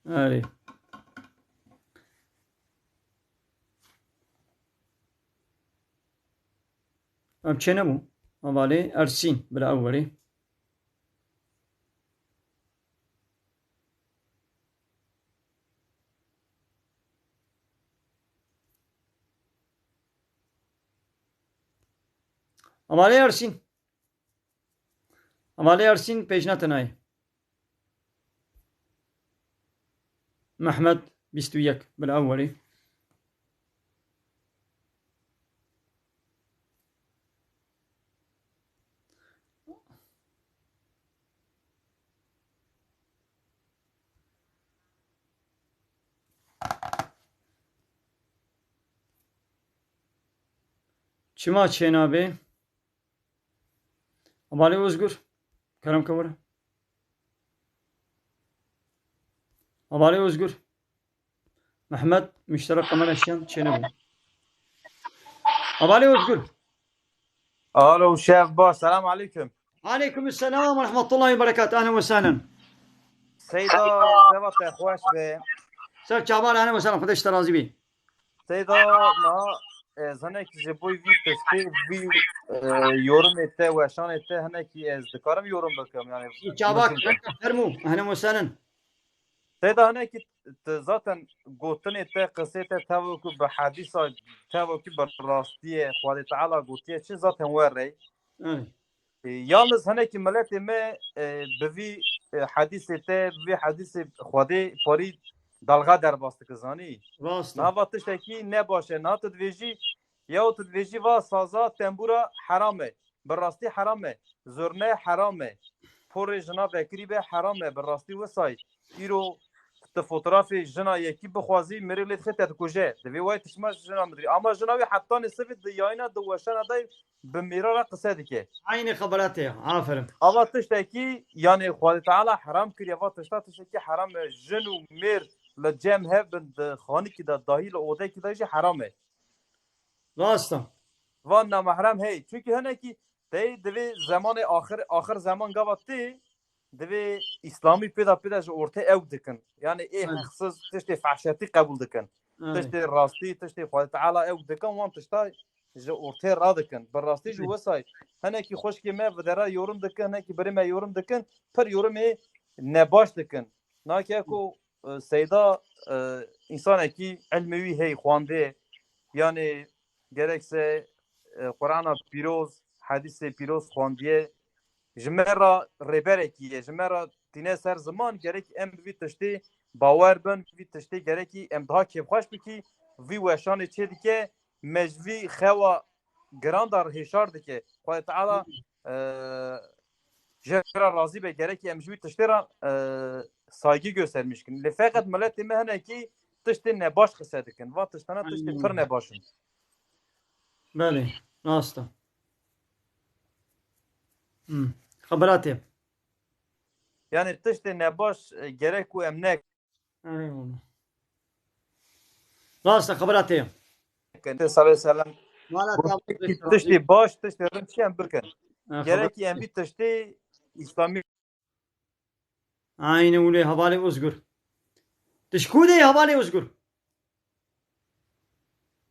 Erê. Em çênebû. Hevalê Ersîn, bila ew werê. Hevalê Ersîn. Hevalê Ersîn pêjna te nayê. Mehmet bîst û yek, bila ew werê. Çima çênabe? Hevalê Ozgur. Kerem ke were. Hevalê Ozgur. Mehmet, müşterek kamera şiyan çênebû. Hevalê Ozgur. Alo, şef baş. Selam aleyküm. Aleyküm selam ve rahmetullahi ve berekatuhu. Ehlen ve sehlen. Seyda, seva te xweş be. Ser çavan, ehlen ve sehlen. Xwedê ji te razî bî. Seyda, niha, e, ez hinekî ji bo vî tiştê, vî, e, yorumê te, weşanê te hinekî ez dikarim yorum bikim, yani. Çava, mümkün be. Kerem, fermû, ehlen ve sehlen. Seyda, hinekî tu zaten gotinê te, qisê te tevokû bi hedîsa, tevokû bi rastiyê, Xwedê Teala gotiye çi zaten were. Evet. E, yalnız hinekî miletê me, e, bi vî, e, hedîsê te, bi vî hedîsê Xwedê parî dalga derbas dike, zanî? Rast e. Niha va tiştekî ne baş e. Niha tu dibêjî, ya tu dibêjî va saza tembûra heram e. Bi rastî heram e. Zurne heram e. Porê jina vekirî be heram e. Bi rastî wisa ye. Îro tu fotografê jina yekî bixwazî, mirê lê dixe te dikuje. Divê wayê tişt ma jina midirî. Ama jina wî hetanê sivê di yayîna di weşana de bi mêra re qise dike. Aynî xebera te ya. Aferin. Ava tiştekî, yani Xwedê Teala heram kiriye, va tişta tiştekî heram e. Jin û mêr li cem hev bin di xanikî de, dahî li odekî de jî heram e. Rast e. Van namahrem hey. Çünkü hinekî tey divê zemanê axir, axir zeman gava tê, divê îslamî pêda pêda ji ortê ew dikin. Yani ê Evet. heqsiz tiştê fehşetî qebûl dikin. Evet. Tiştê rastî, tiştê Xwedê Teala ew dikin, wan tişta ji ortê radikin. Bi rastî jî Evet. wisa ye. Hinekî xwişkê me videra yorum dikin, hinekî birê me yorum dikin, pir yorumê nebaş dikin. Nake ku, e, Seyda, e, însanekî ilmê wî hey xwendê, yani gerekse, e, Qur'ana pîroz, hedîsê pîroz xwendiye, ji me re rêberekî ye, ji me re tîne ser ziman, gerek em bi vî tiştê bawer bin, bi vî tiştê gerekî em daha kêfxweş bikî, vî weşanê çê dike, me ji vî xewa giran de hêşar dike. Xwedê Teala, e, ji ra razî be, gerekî em ji wî tiştê re, e, saygî göstermiş kin. Lê feqet miletê me hinekî tiştê nebaş qise dikin. Va tiştana tiştê pir nebaş in. Belê, rast e. Hmm. Xebera te. Yani tiştê nebaş, e, gerek ku em ne Eyvallah. Rast e, xebera te ye. Sallallahu aleyhi ve sellem. Wala Tiştê baş, tiştê rind çi em bikin. Ha, xeber- Gerekî em vî tiştê îslamî Aynen öyle, hevalê Ozgur. Tu ji ku de yî hevalê Ozgur?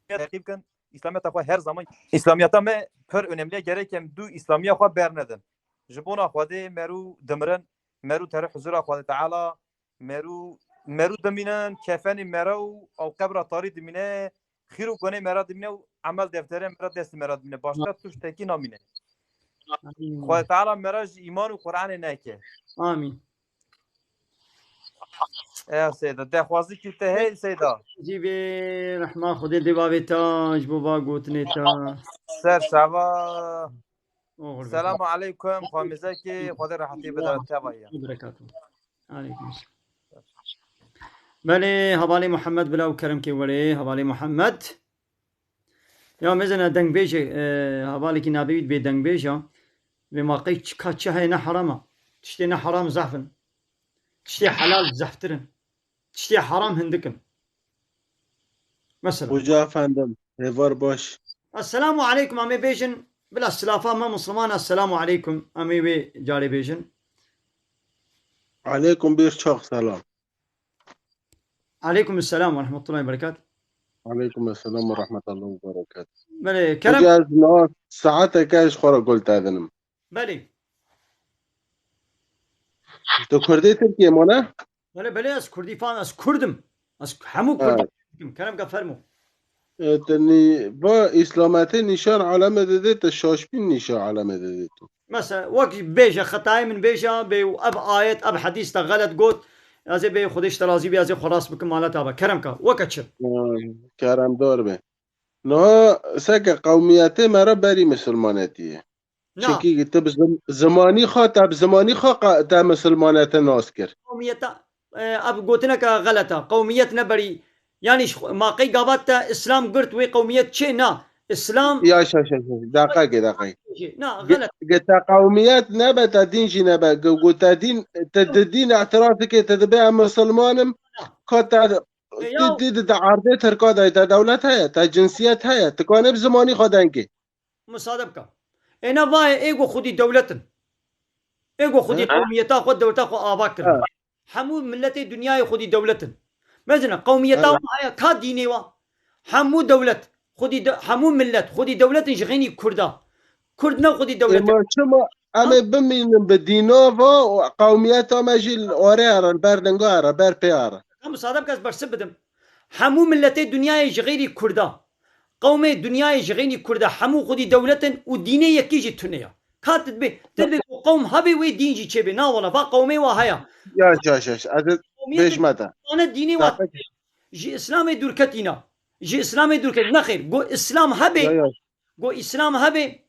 Terkîb kin, îslamiyeta xwe her zaman, îslamiyeta me pir önemli ye, gerek em dû îslamiya xwe bernedin. Ji bona Xwedê merû dimirin, merû terî huzura Xwedê Teala, merû, merû dimînin, kefenê mere û ew qebra tarî dimîne, xîr û gonê mere dimîne û emel defterê mere destê mere dimîne. Başqa tiştekî namîne. Amîn. Xwedê Teala mere ji îman û Qur'anê neke. Amîn. Eya Seyda, dexwazîkî te hey Seyda. Cî bê rehma Xwedê dê bavê ta, ji bo va gotinê ta. Ser çava. Oxir be. Selamu aleykum, xwemêzekê, Xwedê rehetî bide, teva ye. Berekatû. Aleykum selam. Belê, hevalê Muhammed bila û kerem kê werê, hevalê Muhammed. Ya mezene dengbêjê, e, hevalekî navê wî bê dengbêj a. Vê ma qey çi ka çi heye ne heram a. Tiştê ne heram zehf in. Tiştê helal zehftir in. Tiştê heram hindik in. Mesela. Hoca efendim, hêvar baş. Esselamu aleykum, em ê bêjin. Bila silafa me Musliman, esselamu aleykum. Em ê wê carê bêjin. Aleykum bir çok selam. Aleykum selam ve rahmetullahi ve berekat. Aleykum selam ve rahmetullahi ve berekat. Belê, kerem. Hoca, ez niha saeteke ji xwe re gul te dinim. Belê. Tu Kurdê Tirkiyê mane? Belê, belê, ez Kurdî fan, ez Kurd im. Ez hemû Kurdî Ha. dikim. Kerem ke fermo. E, te nî-, va îslametê nîşan aleme didê, te şaşbîn nîşan aleme didê tu. Mesela, wek bêje, xetayê min bêje, bê ev ayet, ev hedîs te xelet got. Ez ê bê Xwedê ji te razî bî, ez ê xwe rast bikim, mala te be. Kerem ke, weke çi? Ha, keremdar be. Niha seke qewmiyetê me re berî misilmanetî ye. Na. Çikî tu bi zim-, zimanî xwe, te bi zimanî xwe qa-, te misilmanete nas kir. Qewmiyeta, e, ev gotineke xelet e. Qewmiyet ne berî. Yanî ji xwe, ma qey gava te Îslam girt wê qewmiyet çê? Na. Îslam Yaş, yaş, yaş, yaş. Deqekê, deqekê. Na, Ge-, xelet. ge te qewmiyet nebe, te dîn jî nebe. Ge-, got te dîn, te di dîn îtiraf dike, te dibê em misilman im. Na. Ka te, E, tu ya. dî di, di erdê Tirka de, te dewlet heye, te cinsiyet heye. Tu kanê bi zimanî xwe dengê. Misade bike. Êna vayê ê ku xwedî dewlet in. Ê ku xwedî He. qewmiyeta xwe, dewleta xwe ava kirin. He. Hemû miletê dinyayê xwedî dewlet in. Mezine, qewmiyeta He. wan heye, ka dînê wa. Hemû dewlet, xwedî de-, hemû milet, xwedî dewlet in ji xênî Kurda. Kurd ne xwedî dewlet in. Ema çima em ê bimînin bi dîna va û qewmiyeta me jî li orê here, li ber linga here, ber pê here? Ka misade bike ez bersiv bidim. Hemû miletê dinyayê ji xêrî Kurda. Qewmê dinyayê ji xêrî Kurda hemû xwedî dewlet in û dînê yekî jî tune ya. Ka tu dibê, tu dibê ku qewm hebe wê dîn jî çêbê. Na wala, va qewmê wa heye. Yaş, yaş, yaş. Ez Qewmiyetê bêjme te. Ane dînê wa Daqe- ji Îslamê dûrketîna. Ji Îslamê dûrket. Nexêr, got Îslam hebe, Ya, ya. got Îslam hebe,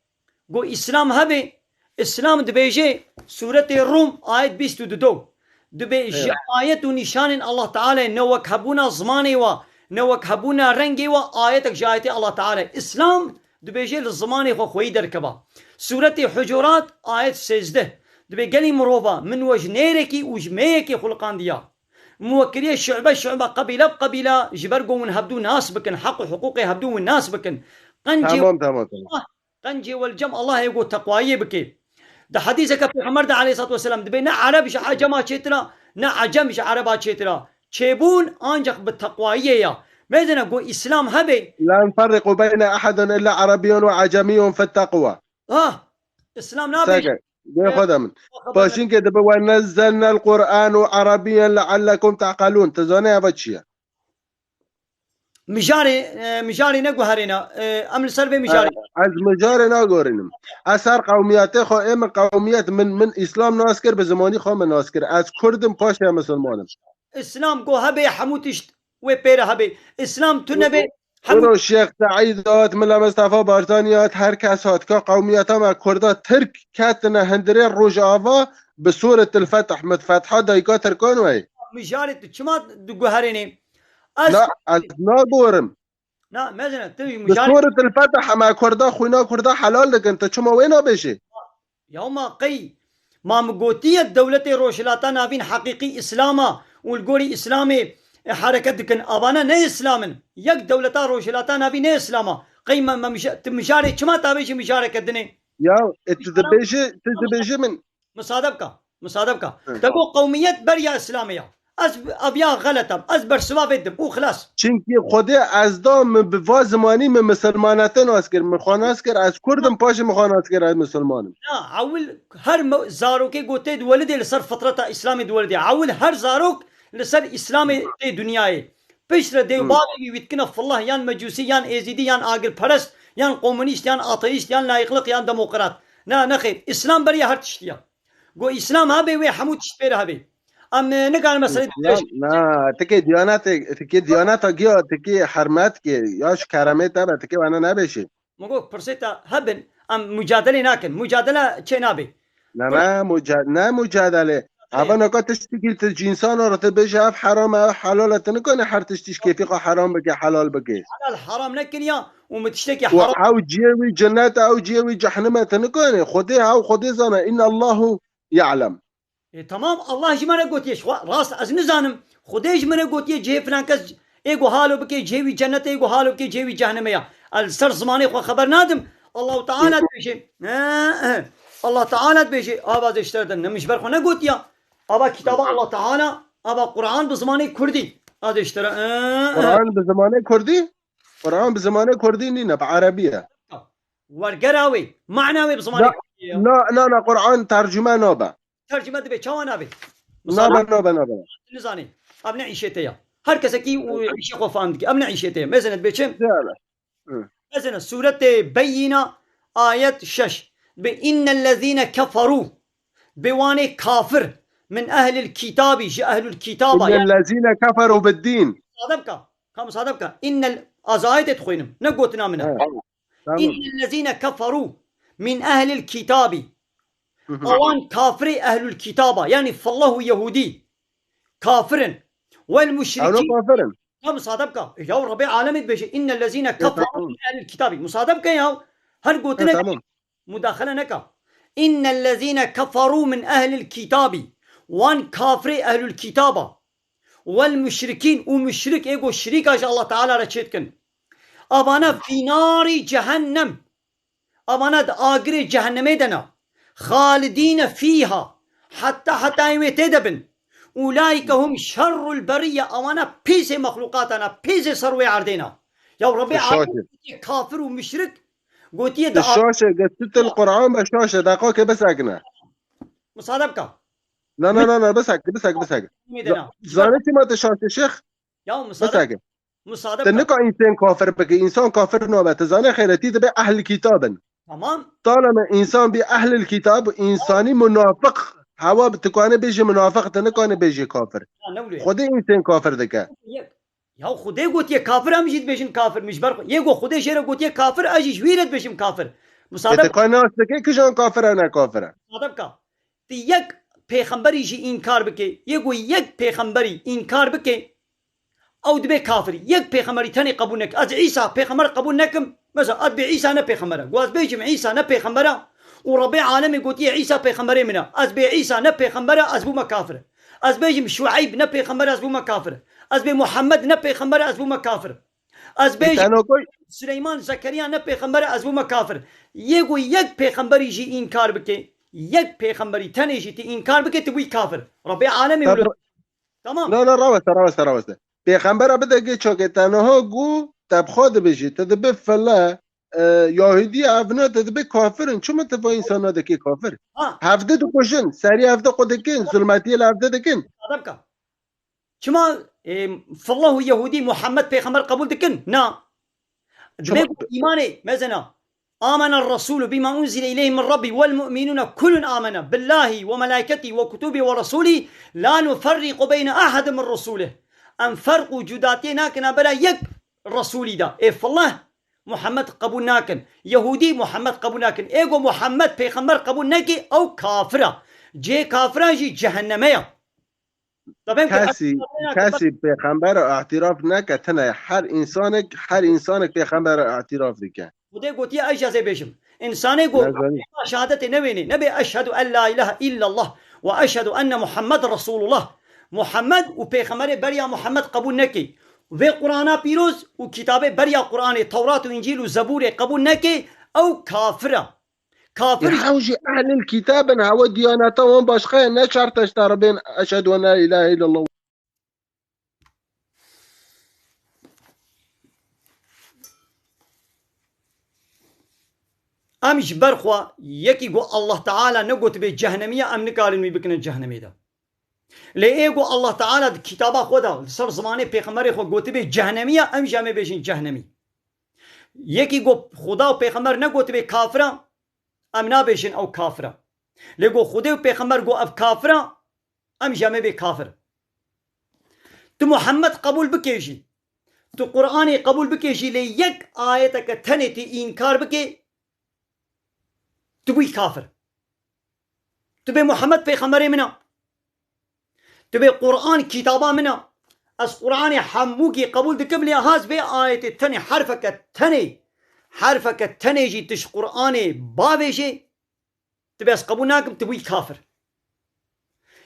got Îslam hebe, Îslam dibêje, Sûretê Rûm, ayet bîst û du. Dibê ji Eyvallah. ayet û nîşanên Allah Teala ne wek hebûna zimanê wa, ne wek hebûna rengê wa, ayetek ji ayetê Allah Teala. Îslam dibêje li zimanê xwe xweyî derkeva. Sûretê Hucurat, ayet sêzdeh. Dibê gelî mirova, min we ji nêrekî û ji mêyekê xuliqandiya. Min we kiriye şu'be şu'be, qebîle bi qebîle, ji ber ku hûn hevdû nas bikin, heq û hiqûqê hevdû hûn nas bikin. Qencê Tamam, tamam, tamam. Qencê wel cem Allahê ku teqwayiyê bike. Di hedîseke Pêxember de aleyhissalatu vesselam dibê ne Ereb ji Ecema çêtir a, ne Ecem ji Ereba çêtir a. Çêbûn ancak bi teqwayiyê ya. Mezine ku Îslam hebe. لا نفرق بين أحد إلا عربي وعجمي في التقوى. Ha, Îslam nabêje. Seke, bê xwe de min. Xwe xeber Paşîn ke dibe ونزلنا القرآن عربيا لعلكم تعقلون. Tu zanî eva çi ye? Mijarê, e, mijarê neguherêne. E, em li ser vê mijarê. E, ez mijarê nagorînim. Ez ser qewmiyetê xwe, ê min qewmiyet, min, min Îslam nas kir, bi zimanî xwe min nas kir. Ez Kurd im, paşê misilman im. Îslam ku hebe, hemû tişt wê pê re hebe. Îslam tu nebe, hemû Wilo Şêx Seîd hat, Mila Mistefa Barzanî hat, her kes hat. Ka qewmiyeta me Kurda Tirk ketine hundirê Rojava bi Sûretil Fetih, min fetha dayika Tirkan weyê. Mijarê tu çima diguherênê? Ez Na, ez nagorim. Na, mezine, tu Bi mijarê Sûretil Fetih hema Kurda, xwîna Kurda helal dikin. Tu çima wê nabêjî? Ya ma qey, ma min gotiye dewletê Rojhilata Navîn heqîqî Îslam a û li gorî Îslamê, e, hereket dikin. Avana ne Îslam in. Yek dewleta Rojhilata Navîn ne Îslam a. Qey me, me mija-, tu mijarê çima tabêjî mijareke dinê? Ya, e, tu dibêjî, tu dibêjî min. Misade bike, misade bike. Hı. Te got qewmiyet beriya Îslamê ya. Ez aviya xelet im. Ez bersiva vê dim û xilas. Çimkî Xwedê ez da min bi va zimanî min misilmanete nas kir. Min xwe nas kir ez Kurd im, paşê min xwe nas kir ez misilman im. Na, ewil her me-, zarokê ku tê diwelidê li ser fitreta Îslamê diwelidê. Ewil her zarok li ser Îslamê tê dinyayê. Piştre dê û Hı. bavê wî wî dikine fillah yan mecûsî yan êzîdî yan agirperest yan komunîst yan ateîst yan layîqliq yan demokrat. Na, nexêr. Îslam beriya her tiştî ya. Go Îslam hebe wê hemû tişt pê re hebe. Em, e, nikarin meselê Îslam, na, tikê diyanetê, tikê diyaneta giya, tikê hermet ke, ya ji keremê te be, tikê wene nebêşê. Min got pirsê te hebin, em mucadelê nakin. Mucadele çê nabe. Ne, ne, muca-, ne mucadele. Ê. Eva naka tiştekî tu ji însana re tu bêje ev heram e, ev helal e, tu nikane her tiştî ji kêfê xwe heram bike, helal bike. Helal heram nekiriya û min tiştekî Û heram ew cihê wî cennet e, ew cihê wî cehennem e, tu nikane. Xwedê ew Xwedê zane. Inna Allahu ya'lem. E, tamam, Allah ji me re gotiye, xwe rast ez nizanim. Xwedê ji me re gotiye, cihê filan kes ê ku halo bike cihê wî cennet e, ê ku halo bike cihê wî cehenneme ya. Ez li ser zimanê xwe xeber nadim. Allahu Teala dibêje. He, he. Allah Teala dibêje. Ava ez ê ji te re de ne min ji ber xwe negotiya. Ava kitaba Allah Teala, ava Quran bi zimanê Kurdî. Ez ê ji te re, he, he. Quran bi zimanê Kurdî? Quran bi zimanê Kurdî nîne, bi Erebî ye. Wergera wê, mana wê bi zimanê Na, Kurdî ye. na, na, na, Quran tercüme nabe. Tercüme dibe, çawa nabe? Misal Nabe, nabe, nabe. Nizanî. Ev ne îşê te ya. Her kesekî û îşê xwe fam dike. Ev ne îşê te ya. Mesela dibê çi? Ziyade. Hı. Mesela Sûretê Beyyîna ayet şeş. Dibê innellezîne keferû. Dibê wanê kafir. Min ehlil kitabî, ji ehlul kitaba. Yani Innellezîne keferû biddîn. Musade bika. Ka musade bika. Innel, ez ayetê dixwînim. Ne gotina min e. He. Tamam. Innellezîne keferû min ehlil kitabî. Hı hı. Awan kafirê ehlul kitaba. Yani fellah û Yehudî. Kafir in. Wel Ew ne muşrikîn. kafir in. Ya musade bika. Ya Rebê alemê dibêje. Innellezîne Ya keferû tamam. min ehlil kitabî. Musade bike ya. Her Ya gotine tamam. mudaxele neka. Innellezîne keferû min ehlil kitabî. Wan kafirê ehlul kitaba. Wel muşrikîn û muşrik ê ku şirîka ji Allah Teala re çêdikin. Avana fî narî cehennem. Avana di agirê cehennemê de ne. Xalidîne fîha. Heta hetayê wê tê de bin. Ulaîke hum şerrul berîye. Avana pîsê mexlûqata ne. Pîsê ser wê erdê ne. Ya Rebê Şaşe. Alem kafir û muşrik gotiye Te da şaşe, ge tu til Quran be şaşe, deqakê bisekine. Musade bika. Na, na, na, na, bisek, bisek, bisek. Umîdê na. Zanî çima te şaşe şêx? Ya musade. Bisek. Musade Te bika. nika însan kafir bike, însan kafir nabe. Te zanî xêretî dibe ehl kitab in. Tamam. Taleme însan bî ehlil kitab, însanî munafiq. Hewa tu kanî bêjî munafiq, te nikanî bêjî kafir. Ya ne wilo. Xwedê însan kafir dike. Yek. Ya Xwedê gotiye kafir, em jî dibêjin kafir. Min ji ber xwe, yê ku Xwedê jê re gotiye kafir, ez jî ji wî re dibêjim kafir. Musade Ê, te bike. Ka nas dike kijan kafir e, ne kafir e? Musade bike. Ti yek pêxemberî jî înkar bike, yê ku yek pêxemberî înkar bike, ew dibe kafir. Yek pêxemberî tenê qebûl neke. Ez Îsa pêxember qebûl nekim. Mesela, ez bê Îsa ne pêxember e. Ku ez bêjim Îsa ne pêxember e û Rebê alemê gotiye Îsa pêxemberê min e. Ez bê Îsa ne pêxember e, ez bûme kafir. Ez bêjim Şueyb ne pêxember e, ez bûme kafir. Ez bê Muhammed ne pêxember e, ez bûme kafir. Ez bêjim Tenokoy. Süleyman Zekeriya ne pêxember e, ez bûme kafir. Yê ku yek pêxemberî jî înkar bike, yek pêxemberî tenê jî ti înkar bike, ti bûyî kafir. Rebê alemê Tabii. wilo. Tamam. Na, na, raweste, raweste, raweste. Pêxembera bidegê çokê te niha gu te bi xwe dibêjî, te dibe file, e, Yahudî ev ne, te dibe kafir in. Çima te va însana dikê kafir? Ha. Hevde dikujin, serî hevde xwe dikin, zulmetiyê li hevde dikin. Musade bike. Çima, e, fillah û Yahudî Muhammed pêxember qebûl dikin? Na. Çima? Dibê ku îmanê, mezena. آمن الرسول بما أنزل إليه من ربه والمؤمنون كل آمن بالله وملائكته وكتبه ورسله لا نفرق بين أحد من رسله. Em ferq û cudatiyê nakin navbera yek Resûlî de. Ê fillah Muhammed qebûl nakin. Yehûdî Muhammed qebûl nakin. Ê ku Muhammed pêxember qebûl neke, ew kafir e. Cihê kafiran jî cehenneme ye. Tabî ku Kesî, kesî pêxember îtiraf neke, tine her însanek, her însanek pêxember îtiraf dike. Xwedê gotiye, ez jî ez ê bêjim. Însanê ku şehadetê newênê, nebê eşhedû en la ilahe illallah ve eşhedû enne Muhammed Resulullah. Muhammed û pêxemberê beriya Muhammed qebûl nekê. Vê Qur'ana pîroz û kitabê beriya Qur'anê, Tewrat û Încîl û Zebûrê qebûl nekê, ew kafir e. Kafir. Hew jî ehlil kitab in, hewe diyaneta wan başqa ye, ne şert e ji te re bên eşhedû en la ilahe illallah. Em ji ber xwe yekî ku Allah Teala negotibê cehnemî ye, em nikarin wî bikinin cehnemê de. Lê ê ku Allah Teala di kitaba xwe de, li ser zimanê pêxemberê xwe gotibê cehnemî ye, em jî em ê bêjin cehnemî. Yekî ku Xuda û pêxember negotibê kafir e, em nabêjin ew kafir e. Lê ku Xwedê û pêxember got ev kafir e, em jî em ê bê kafir. Tu Muhammed qebûl bikê jî, tu Qur'anê qebûl bikê jî, lê yek ayeteke tenê tê înkar bikê, tu bûyî kafir. Tu bê Muhammed pêxemberê min e. Tu bê Qur'an kitaba min e. Ez Qur'anê hemûkî qebûl dikim, lê ha ez vê ayetê tenê, herfeke tenê, herfeke tenê jî tu ji Qur'anê bavêjê, tu bê ez qebûl nakim, tu bûyî kafir.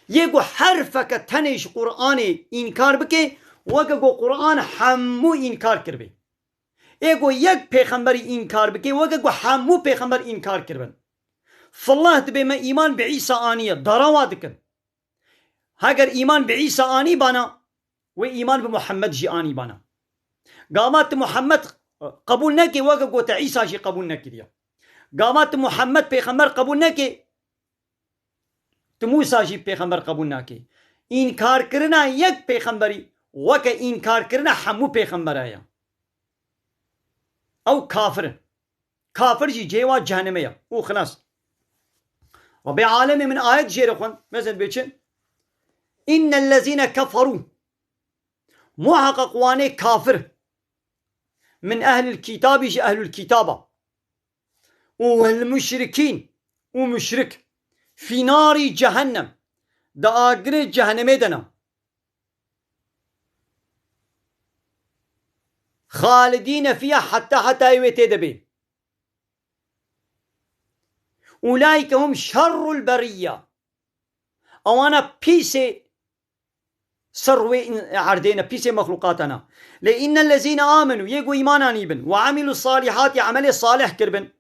Yê ku herfeke tenê ji Qur'anê înkar bike, weke ku Qur'an hemû înkar kiribê. Ê ku yek pêxemberî înkar bike, weke ku hemû pêxember înkar kiribin. Fillah dibê me îman bi Îsa aniye, dara wa dikin. Heger îman bi Îsa anî bana, wê îman bi Muhammed jî anî bana. Gava tu Muhammed qebûl nekê, weke ku te Îsa jî qebûl nekiriye. Gava tu Muhammed pêxember qebûl nekê, tu Mûsa jî pêxember qebûl nakê. Înkarkirina yek pêxemberî weke înkarkirina hemû pêxembera ye. Ew kafir in. Kafir jî cihê wa cehennemê ye. Û xilas. Rabbê alemê min ayet jê re xwend. Mezin bê çi? Innellezîne keferû. Muheqeq wanê kafir. Min ehlil kitabî ji ehlul kitaba. Û wal muşrikîn. Û muşrik. Fî narî cehennem. Di agirê cehennemê de ne. Xalidîne fiha heta hetayê wê tê de bê. Ulaîke hum şerrul beriyya. Ewana pîsê ser wê in-, erdê ne, pîsê mexlûqata ne. Lê innellezîne amenu, yê ku îman anîbin, ve amilus salihati, emelê salih kiribin.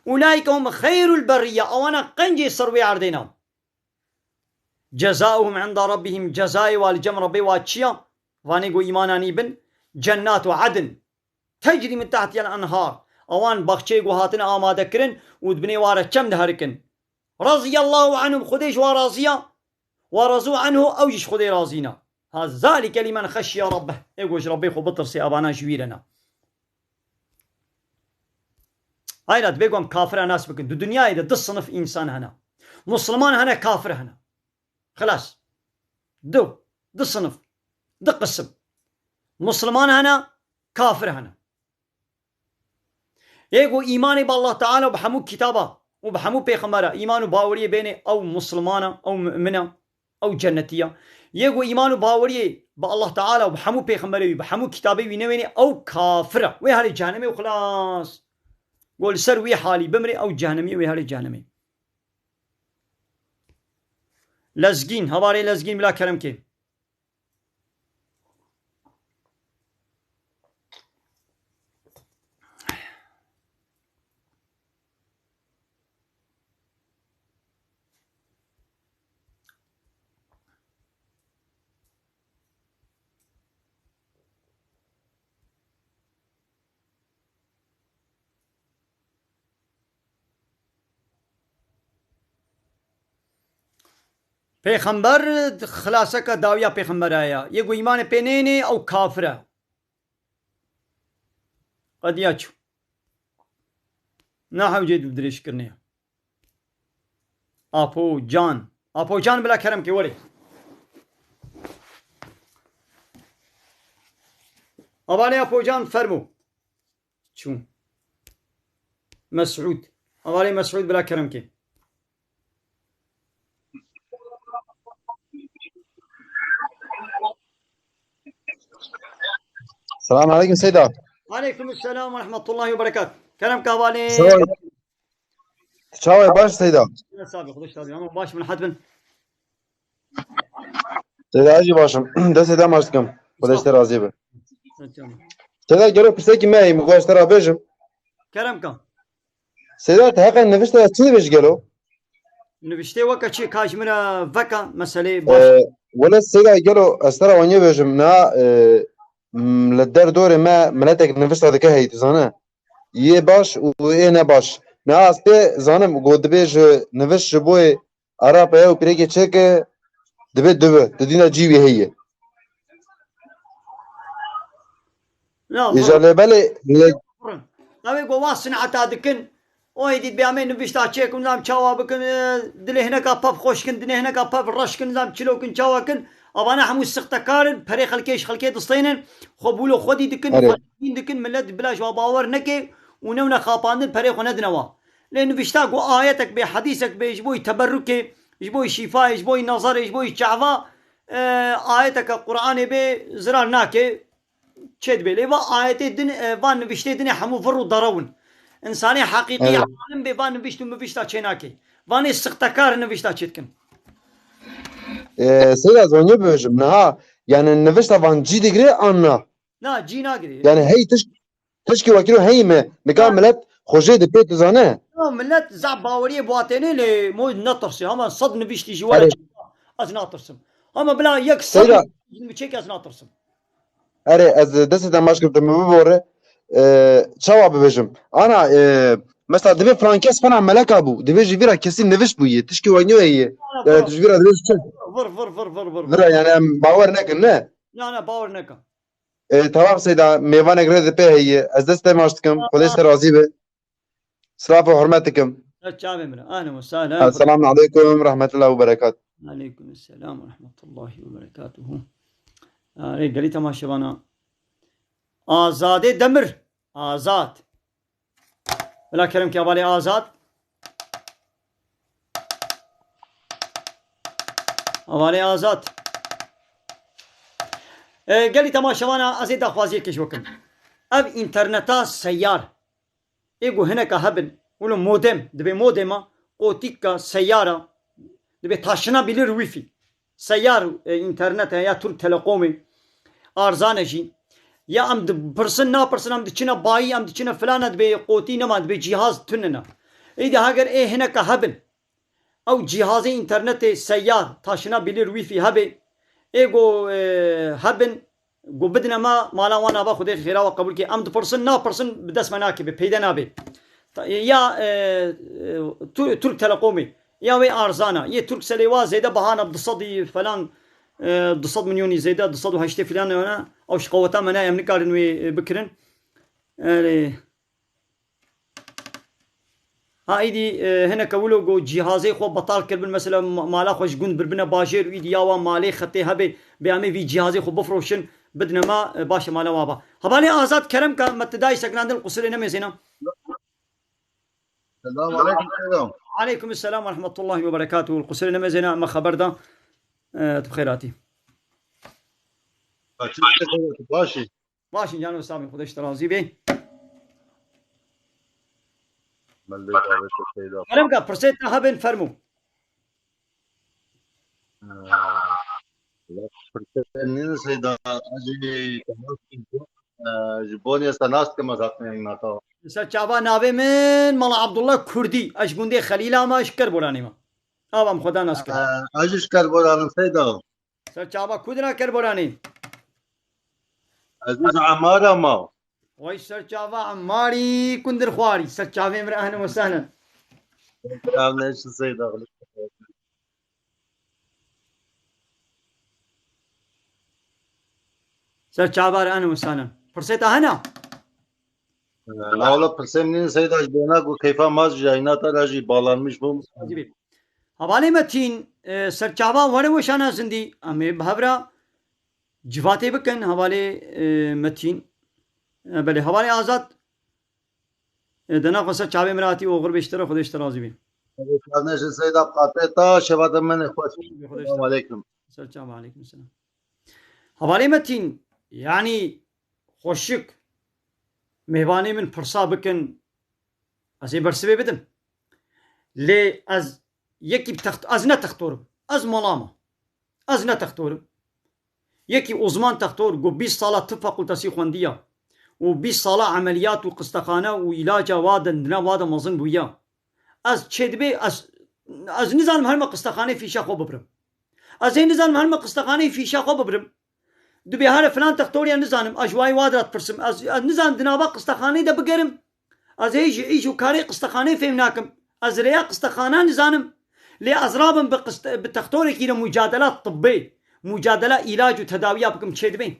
Ulaîke hum xeyrul beriyya, ewana qencê ser wê erdê ne. Cezauhum inda rabbihim, cezayê wa li cem Rabbê wa çi ya? Vanê ku îman anîbin, cennatu adn. Tecrî min tehtiyel enhar. Ewan baxçeyê ku hatine amade kirin û di binê wa re çem diherikin. Raziyallahu anhum, Xwedê ji wa razî ya. Wa razu anhu, ew jî ji Xwedê razî ne. Ha, zalike limen xeşiye rabbeh. Ê ku ji Rabbê xwe bitirsê, evana ji wî re ne. Hayra, divê ku em kafira nas bikin. Di dinyayê de du sinif însan hene. Musliman hene, kafir hene. Xilas. Du. Du sinif. Du qisim. Musliman hene, kafir hene. Ê ku îmanê bi Allah Teala û bi hemû kitaba û bi hemû pêxembera îman û baweriyê bênê, ew muslimana, ew mu'mina, ew cennetiya. Yê ku îman û baweriyê bi Allah Teala û bi hemû pêxemberê wî, bi hemû kitabê wî newênê, ew kafir e. Wê herê cehennemê û xilas. Ku li ser wî halî bimrê, ew cehennemî, wê herê cehennemê. Lezgîn, hevalê Lezgîn bila kerem kê. Pêxember xilaseke dawiya pêxembera ye. Yê ku îmanê pê nênê, ew kafir e. Qediya çû. Na hewcê dû dirêjkirinê ye. Apo Can. Apo Can, bila kerem ke, were. Avalê Apo Can, fermo. Çû. Mesûd. Avalê Mesûd, bila kerem ke. Selam aleyküm Seyda. Aleyküm selam ve rahmetullahi ve berekat. Kerem ke avalê. Sağ ol. Çawa ye, baş Seyda? Yine sabit, hoş geldin. Ama baş min hat bin. Seyda, ez jî baş im. Destê te maç dikim. Xwedê ji te razî be. Sağ ol. Seyda, gelo pirsekî me heye, min got ez ji te re bêjim. Kerem ke. Seyda, tu heqê nivişte de çi dibêjî gelo? Niviştê weke çi, ka ji min re veke meselê baş. Ee, wele Seyda, gelo ez ji te re aniye bêjim. Na, e, m-, li derdorê me miletek nivişte dike heye, tu zane. Yê baş û ê ne baş. Niha ez pê zanim ku dibê ji niviş ji bo yê Arap ye û pîrekê çêke, dibê dibi, di dîna cî wî heye. Ya, Îja lê belê, lê Ew ê ku wa sineta dikin, o êdî dibê em ê nivişta çêkin, em çawa bikin, e, dilê hineka pev xweş kin, dilê hineka pev reş kin, em çilo kin, çawa kin, avana hemû sixtekar in, perê xelkê ji xelkê distênin, xwe bûlo xwedî dikin, Erê. Xwe dîn dikin, millet bila ji wa bawer neke û newne xapandin, perê xwe nedine wa. Lê nivişta ku ayetek bê, hedîsek bê, ji bo yî teberrukê, ji bo yî şîfayê, ji bo yî nezerê, ji bo yî çava, e, ayeteke Qur'anê bê, zirar nake, çê dibê. Lê va ayetê din, e, va niviştê dinê hemû vir û derew in. Însanê heqîqî Evet. Alim bê va nivişt û mivişta çê nake. Vanê sixtekar nivişta çê dikin. E, Seyda, ez vaniyo bibêjim, niha, yani nivişta van cî digire an na? Na, cî nagire. Yani hey tiş-, tişkî wekî heyî me. Nika Ha. millet xwe jê dipê, tu zane. Ya millet zaf baweriyê bi wa têne lê mo netirsê. Hema sed niviştî jî were Erê. çêka, ez natirsim. Hema bila yek sed Seyda. niviştî çêka ez natirsim. Erê, ez destê te maç girtim, min bibore. E, çawa bibêjim? Ana, e, mesela divê filan kes fena meleka bû. Divê ji vîra kesî nivişt bûye. Tişkî wekî heye. Ana, Yani bro. tu ji vîra divê çi? Vur, vur, vur, vur, vur, vur. Vira yani em bawer nekin, ne? Na, na, bawer nekin. E, tamam Seyda, mêvanek rê dipê heye. Ez dest te maç dikim. Xwedê ji te razî be. Silav û hurmet dikim. Ser çavê min. Ehlen ve sehlen. Esselamu aleykum, rahmetullah ve berekat. Aleykum selam ve rahmetullahi ve berekatuhu. Arê gelî temaşevana. Azadê Demir. Azad. Bila kerem ki hevalê Azad. Hevalê Azad. E, gelî temaşevana ez ê daxwaziyekê ji we kim. Ev înterneta seyar. Ê ku hineka hebin, wilo modem, dibê modema, qotîka, seyara, dibê taşına bilir wifi. Seyar, e, înternet e, ya Türk Telekomê, arzan e jî. Ya em dipirsin, napirsin, em diçine bayî, em diçine filan e, dibê qotî nema, dibê cîhaz tune ne. Êdî heger ê hineka hebin, ew cîhazê înternetê seyar, taşına bilir wifi hebe, ê ku, e, hebin, ku bidine me, mala wan ava Xwedê xêra we qebûl ke. Em dipirsin, napirsin, bi dest me nake, bi peyde nabe. Ta-, ya, e, e, Tu-, Türk Telekomê, ya wê arzana, yê Turkcellê wa zêde bahana bi du sed falan, e, du sed milyonî zêde, du sed û heştê filan ne, ew ji qeweta me ne, em nikarin wê, e, bikirin. Erê. Ha, îdî, e, hineke wilo ku cîhazê xwe betal kiribin, mesela ma-, mala xwe ji gund biribine bajêr û îdî ya wan malê xetê hebe, bê em ê vî cîhazê xwe bifroşin, bidine me, e, baş e, mala wan ba. Hevalê Azad, kerem ke me tu dayî sekinandin, li qusirê nemêzêne. Selam aleykum, selam. Aleykum selam ve rahmetullahi ve berekatuhu. Li qusirê nemêzêne, me xeber da. E, tu bi xêr hatî. Kaçın, tu baş î? Baş in, cano Samî, Xwedê ji te razî bê. Min lê davet Seyda. Kerem ke, pirsê te hebin, fermû. Ee, pirsê nîn Seyda, ez jî temas dikim, ee, ji Bonyas te nas dikim, ez hatim nata. Ser çava navê min Mala Abdullah Kurdî. Ez ji gundê Xelîla me, ji Kerboranê me. Ava min xwe da nas kir. Ee, ez jî ji Kerboran im Seyda. Ser çava ku dina Kerboranê? Ez ji Emara ma. Wey ser çava Emarî kundir xwarî. Ser çavê min re ehlen ve sehlen. Selam, ne işin Seyda? Ser çava re ehlen ve sehlen. Pirsê te hene? Ee, la wala pirsê min nîn Seyda, ji bona ku keyfa ma ji yayna te re jî bağlanmış bûm. Hevalê Metîn, e, ser çava were weşana zindî. Em ê bi hev re civatê bikin, hevalê, e, Metîn. E, belê, hevalê Azad. E, dena xwe ser çavê min re hatî oxir bê ji te re, Xwedê ji te razî bê. Kardeşim Seyda, qatê ta şeva te min xweş. Xwedê ji te Selamun aleykum. Ser çava, aleykum selam. Hevalê Metîn, yanî xweşik mêvanê min pirsa bikin, ez ê bersivê bidim. Lê ez yekî bi text-, ez ne textor im. Ez mala me. Ez ne textor im. Yekî uzman textor ku bîst sala tib fakultesî xwendiya û bîst sala emeliyat û qistexane û îlaca wa de, dina wa de mezin bûya. Ez çêdibê, ez, ez nizanim her me qistexanê fîşa xwe bibirim. Ez ê nizanim her me qistexanê fîşa xwe bibirim. Dibê here filan textoriya nizanim, ez ji wayê wa de dipirsim. Ez, ez nizanim di nava qistexanê de bigerim. Ez ê ji îş û karê qistexanê fêm nakim. Ez rêya qistexana nizanim. Lê ez rabim bi qist-, bi textorekî re mucadela tibbê, mucadela îlac û tedawiya bikim çêdibê.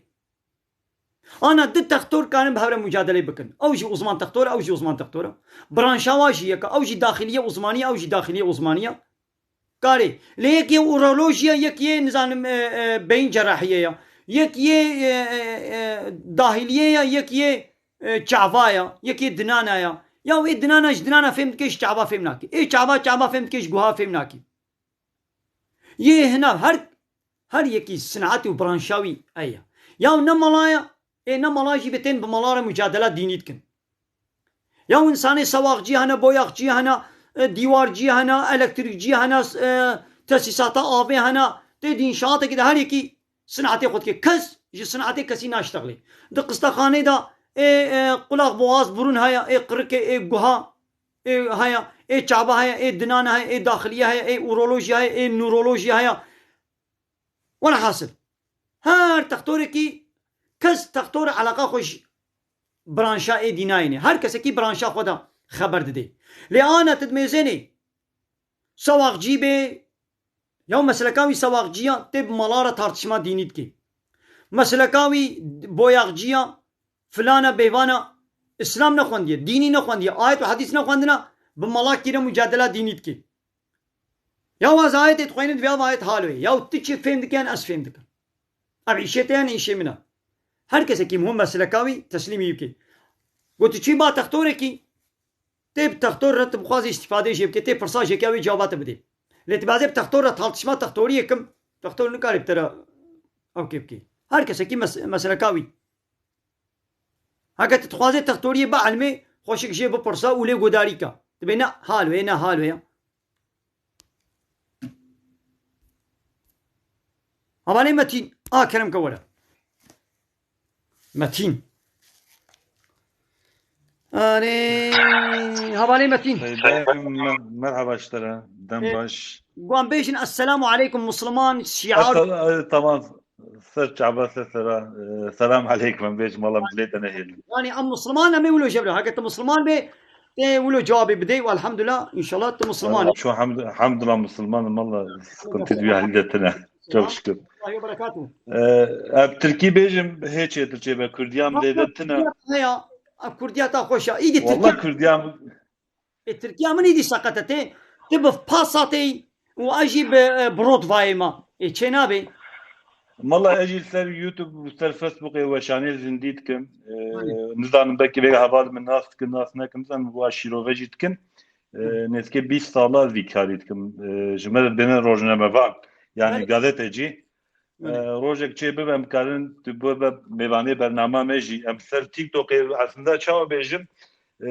Ana du textor karin bi hev re mucadelê bikin. Ew jî uzman textor e, ew jî uzman textor e. Branşa wa jî yek e. Ew jî daxiliye uzmaniye, ew jî daxiliye uzmaniye. Karê. Lê yek yê urolojiye, yek yê nizanim, e, e, beyin cerrahiye ya. Yek yê, e, e, e, dahiliye ya, yek yê, e, çava ya, yek yê dinana ya. Ya wê dinana ji dinana fêm dike, ji çava fêm nake. Ê çava, çava fêm dike, ji guha fêm nake. Yê hina her, her yekî sinatî û branşa wî eya. Ya ne mala ya, ê ne mala jî bi tên bi mala re mucadela dînî dikin. Ya însanê sewaxcî hene, boyaxcî hene, e, dîwarcî hene, elektrîkcî hene, e, tesîsata avê hene, Ê di înşaatekî de her yekî sinatê xwe dike. Kes ji sinatê kesî naştexlê. Di qistexanê de ê, ê, qulak boğaz burun heye, ê qirikê, ê guha, ê heye, ê çaba heye, ê dinana heye, ê daxiliye heye, ê urolojiya heye, ê nurolojiya heye. Welhasil, her textorekî kes textor eleqa xwe ji branşa ê dînayê ne. Her kesekî branşa xwe de xeber dide. Lê ana tu dimêzenê sewaqcî bê, ya mesleka wî sewaqcî ya, tê bi mala re tartişma dînî dike. Mesleka wî boyaxcî ya, filana bêvana, Îslam nexwendiye, dînî nexwendiye, ayet û hedîs nexwendina, bi mala kî re mucadela dînî dike. Ya waz ayetê dixweynin, vêya ayet halo ye. Ya tu çi fêm dike, ez fêm dikim. Ev îşê te ye, ne îşê min e. Her kesekî muhim mesleka wî teslîmî wî bike. Got tu çi ba textorekî, tê bi textor re tu bixwazî îstîfadê jê bike, tê pirsa jêke wê cevaba te bidê. Lê tu bazê bi textor re tartişma textoriyê kim, textor nikare bi te re ew kê bike. Her kesekî mes-, mesleka wî. Heke tu dixwazê textoriyê bi ilmê, xweşik jê bipirsa û lê gudarî ke. Dibê ne hal wê, ne hal wê ya. Hevalê Metîn, a kerem ke were. Metîn. Arê, hevalê Metîn. Seyda, me-, merhaba ji te re. Dem Ê, baş. Guan bêjin, Esselamu aleykum, Musliman, şiar. Esta-, e, tamam. Ser çaba, ser sera. E, selam aleykum, em bêjim, wala em dilê te nehêlin. Yani, em Musliman, em ê wilo jevre. Heke tu Musliman bê, tê wilo cevabê bidê û elhamdülillah, inşallah tu Musliman. Wala, ço hamd-, hamdülillah Musliman, wala sıkıntı bir halde tine. Çok şükür. Allahi ve berekatuhu. E, ev Tirkî bêjim, hê çêtir çêbe, Kurdiya min lê de tine. Heya, ev Kurdiya ta xweş e. Îdî Tirkiya. Wala Kurdiya min. Ê, Tirkiya min îdî seqet e, tê, ti bi pasa tê û ez jî bi, e, bi rot vayê me. Ê, çê nabê. Mala ez jî li ser YouTube û ser Facebookê weşanê zindî dikim. E, Belê. Nizanim belkî vê heval min nas dikin, nas nekin, nizanim wa şîrove jî dikin. E, Hı. Nêzikê bîst sala ez vî karî dikim. E, ji me re dibêne rojnamevan, yani Belê. Gazetecî. E, Belê. Rojek çê bibe, em karin tu bibe mêvanê bernama me jî. Em ser TikTokê aslında çawa bêjim? E,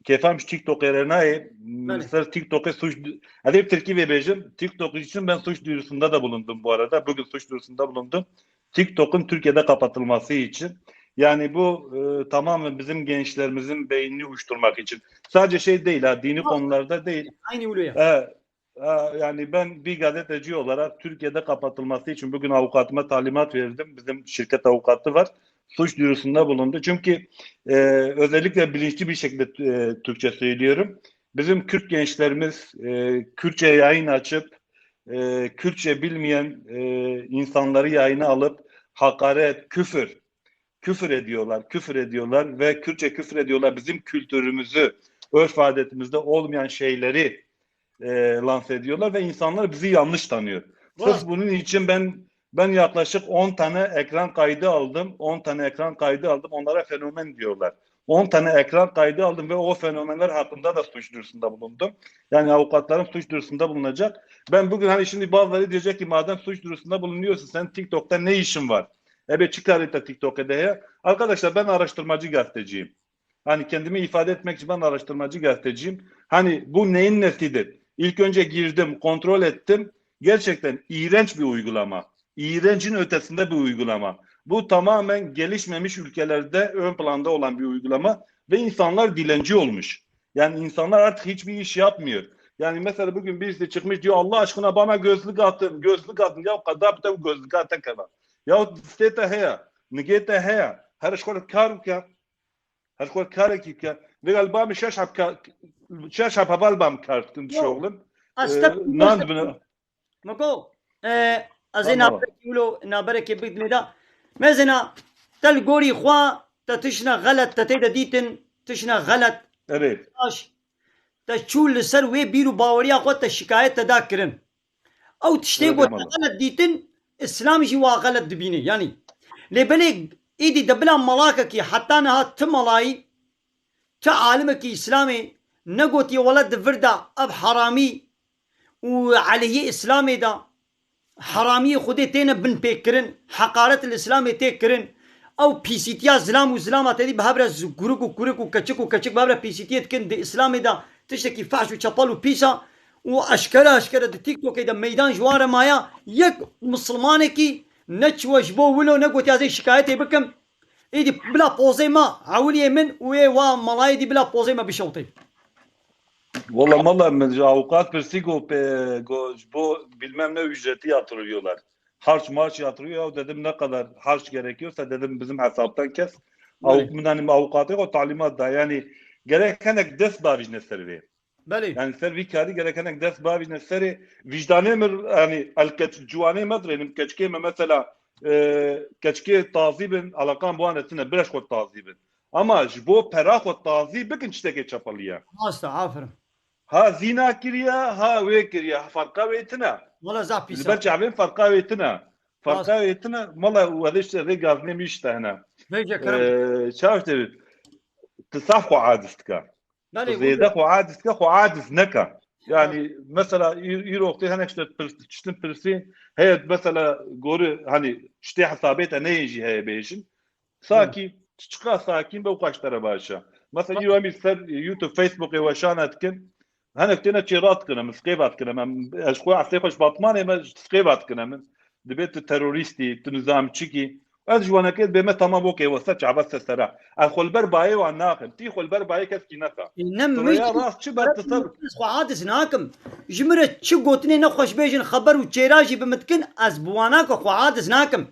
kêfam ji TikTokê re nayê. Belê. Ser TikTokê suç du-, ez ê bi tirkî vê bêjim. TikTok için ben suç duyurusunda da bulundum bu arada. Bugün suç duyurusunda bulundum. TikTok'un Türkiye'de kapatılması için. Yani bu, e, tamamen bizim gençlerimizin beynini uyuşturmak için. Sadece şey değil ha, dini Yok. konularda değil. Aynı uluya. E, e, yani ben bir gazeteci olarak Türkiye'de kapatılması için bugün avukatıma talimat verdim. Bizim şirket avukatı var. Suç duyurusunda bulundu. Çünkü, e, özellikle bilinçli bir şekilde, e, Türkçe söylüyorum. Bizim Kürt gençlerimiz, e, Kürtçe yayın açıp, e, Kürtçe bilmeyen, e, insanları yayına alıp hakaret, küfür, küfür ediyorlar, küfür ediyorlar ve Kürtçe küfür ediyorlar. Bizim kültürümüzü, örf adetimizde olmayan şeyleri, e, lanse ediyorlar ve insanlar bizi yanlış tanıyor. Var. Sırf bunun için ben, ben yaklaşık on tane ekran kaydı aldım. On tane ekran kaydı aldım. Onlara fenomen diyorlar. On tane ekran kaydı aldım ve o fenomenler hakkında da suç duyurusunda bulundum. Yani avukatlarım suç duyurusunda bulunacak. Ben bugün hani şimdi bazıları diyecek ki madem suç duyurusunda bulunuyorsun, sen TikTok'ta ne işin var? Ebe çıkar et TikTok'e de ya. Arkadaşlar, ben araştırmacı gazeteciyim. Hani kendimi ifade etmek için ben araştırmacı gazeteciyim. Hani bu neyin nesidir? İlk önce girdim, kontrol ettim. Gerçekten iğrenç bir uygulama. İğrencin ötesinde bir uygulama. Bu tamamen gelişmemiş ülkelerde ön planda olan bir uygulama ve insanlar dilenci olmuş. Yani insanlar artık hiçbir iş yapmıyor. Yani mesela bugün birisi çıkmış diyor, "Allah aşkına bana gözlük atın, gözlük atın." Ya kadar bir gözlük atın kadar. Ya site te heye, nigê te heye. Her şkol kar bike. Her xwe karekî bike. Vê galiba min şeş heb ka-, şeş heb heval bam kar dikin Yo, dişoxlin. Ez Ee, te nan dibine. Miko, e, ez ê Tamam. naberekî wilo, naberekê bidimê de. Mezina, te li gorî xwe, te tişna xelet, te tê de dîtin, tişna xelet. Evet. Baş. Te çû li ser wê bîr û baweriya xwe te şikayet te da kirin. Ew tiştê Öyle ku te demalı. xelet dîtin, Îslam jî wa xelet dibîne. Yanî, lê belê êdî de bila malakekî heta niha ti malayî, ti alimekî Îslamê negotiye wele di vir de ev heramî û aleyhê Îslamê de heramiyê Xwedê têne binpêkirin, heqaret li Îslamê tê kirin. Ew pîsîtiya zilam û zilama tedî bi hev re z-, kurik û kurik û keçik û keçik bi hev re pîsîtiyê dikin di Îslamê de tiştekî fehş û çepel û pîs e û eşkere eşkere di TikTokê de meydan ji wan re maya, yek misilmanekî neçiwe ji bo wilo negotiya ez ê şikayetê bikim. Êdî bila pozê me, ewiliyê min û ê wa malayê dî bila pozê me bişewtê. Valla mala min ji avukat pirsî go pe go ji bo bilmem ne ücreti yatırıyorlar. Harç març yatırıyor ya dedim ne kadar harç gerekiyorsa dedim bizim hesaptan kes. Belê. Avuk min hani avukatê o talimat da yani gerek henek dest bavîjne ser vê. Belê. Yani ser vî karî gerek henek dest bavîjne serê vîcdanê mir yani el keç ciwanê me dirênim keçkê me mesela e, keçkê tazî bin alakan bu anetine bireş xwe tazî bin. Ama ji bo pera xwe tazî bikin tiştekê çapeliye. Rast e, aferin. Ha zîna kiriye, ha wê kiriye. Farqa wê tine. Wala zaf Li pîs ber e. çavên farqa wê tine. Farqa wê tine. Mala wede işte rê gaznê min işte hene. Vêje kerem. Ee, çav işte tu saf xwe aciz dike. Tu Belê, zêde xwe aciz dike, xwe aciz neke. Yani mesela î- îro wextê henek işte pirs, tiştin pirsî heye mesela gorî hani tiştê hesabê te neyê jî heye bêjin. Sakî, çiqa sakîn be û xweş te re baş e. Mesela îro em î ser YouTube, Facebookê weşana dikin. Henek têne çê rat dikine min, skêva dikine min. Ez xwe eslê xwe ji Batmanê me skêva dikine min. Dibê tu terorîstî, tu nizam çikî. Ez ji wanekê dibê me tamam okey we ser çava ser sera. Ez xwe li ber bayê wan naxim. Tî xwe li ber bayê keskî nexa. E, ne Tu min rêya rast çi ber tu ser. Ez xwe aciz nakim. Ji min re çi gotinê nexweş bêjin xeber û çêra jî bi min dikin, ez bi wan nake xwe aciz nakim.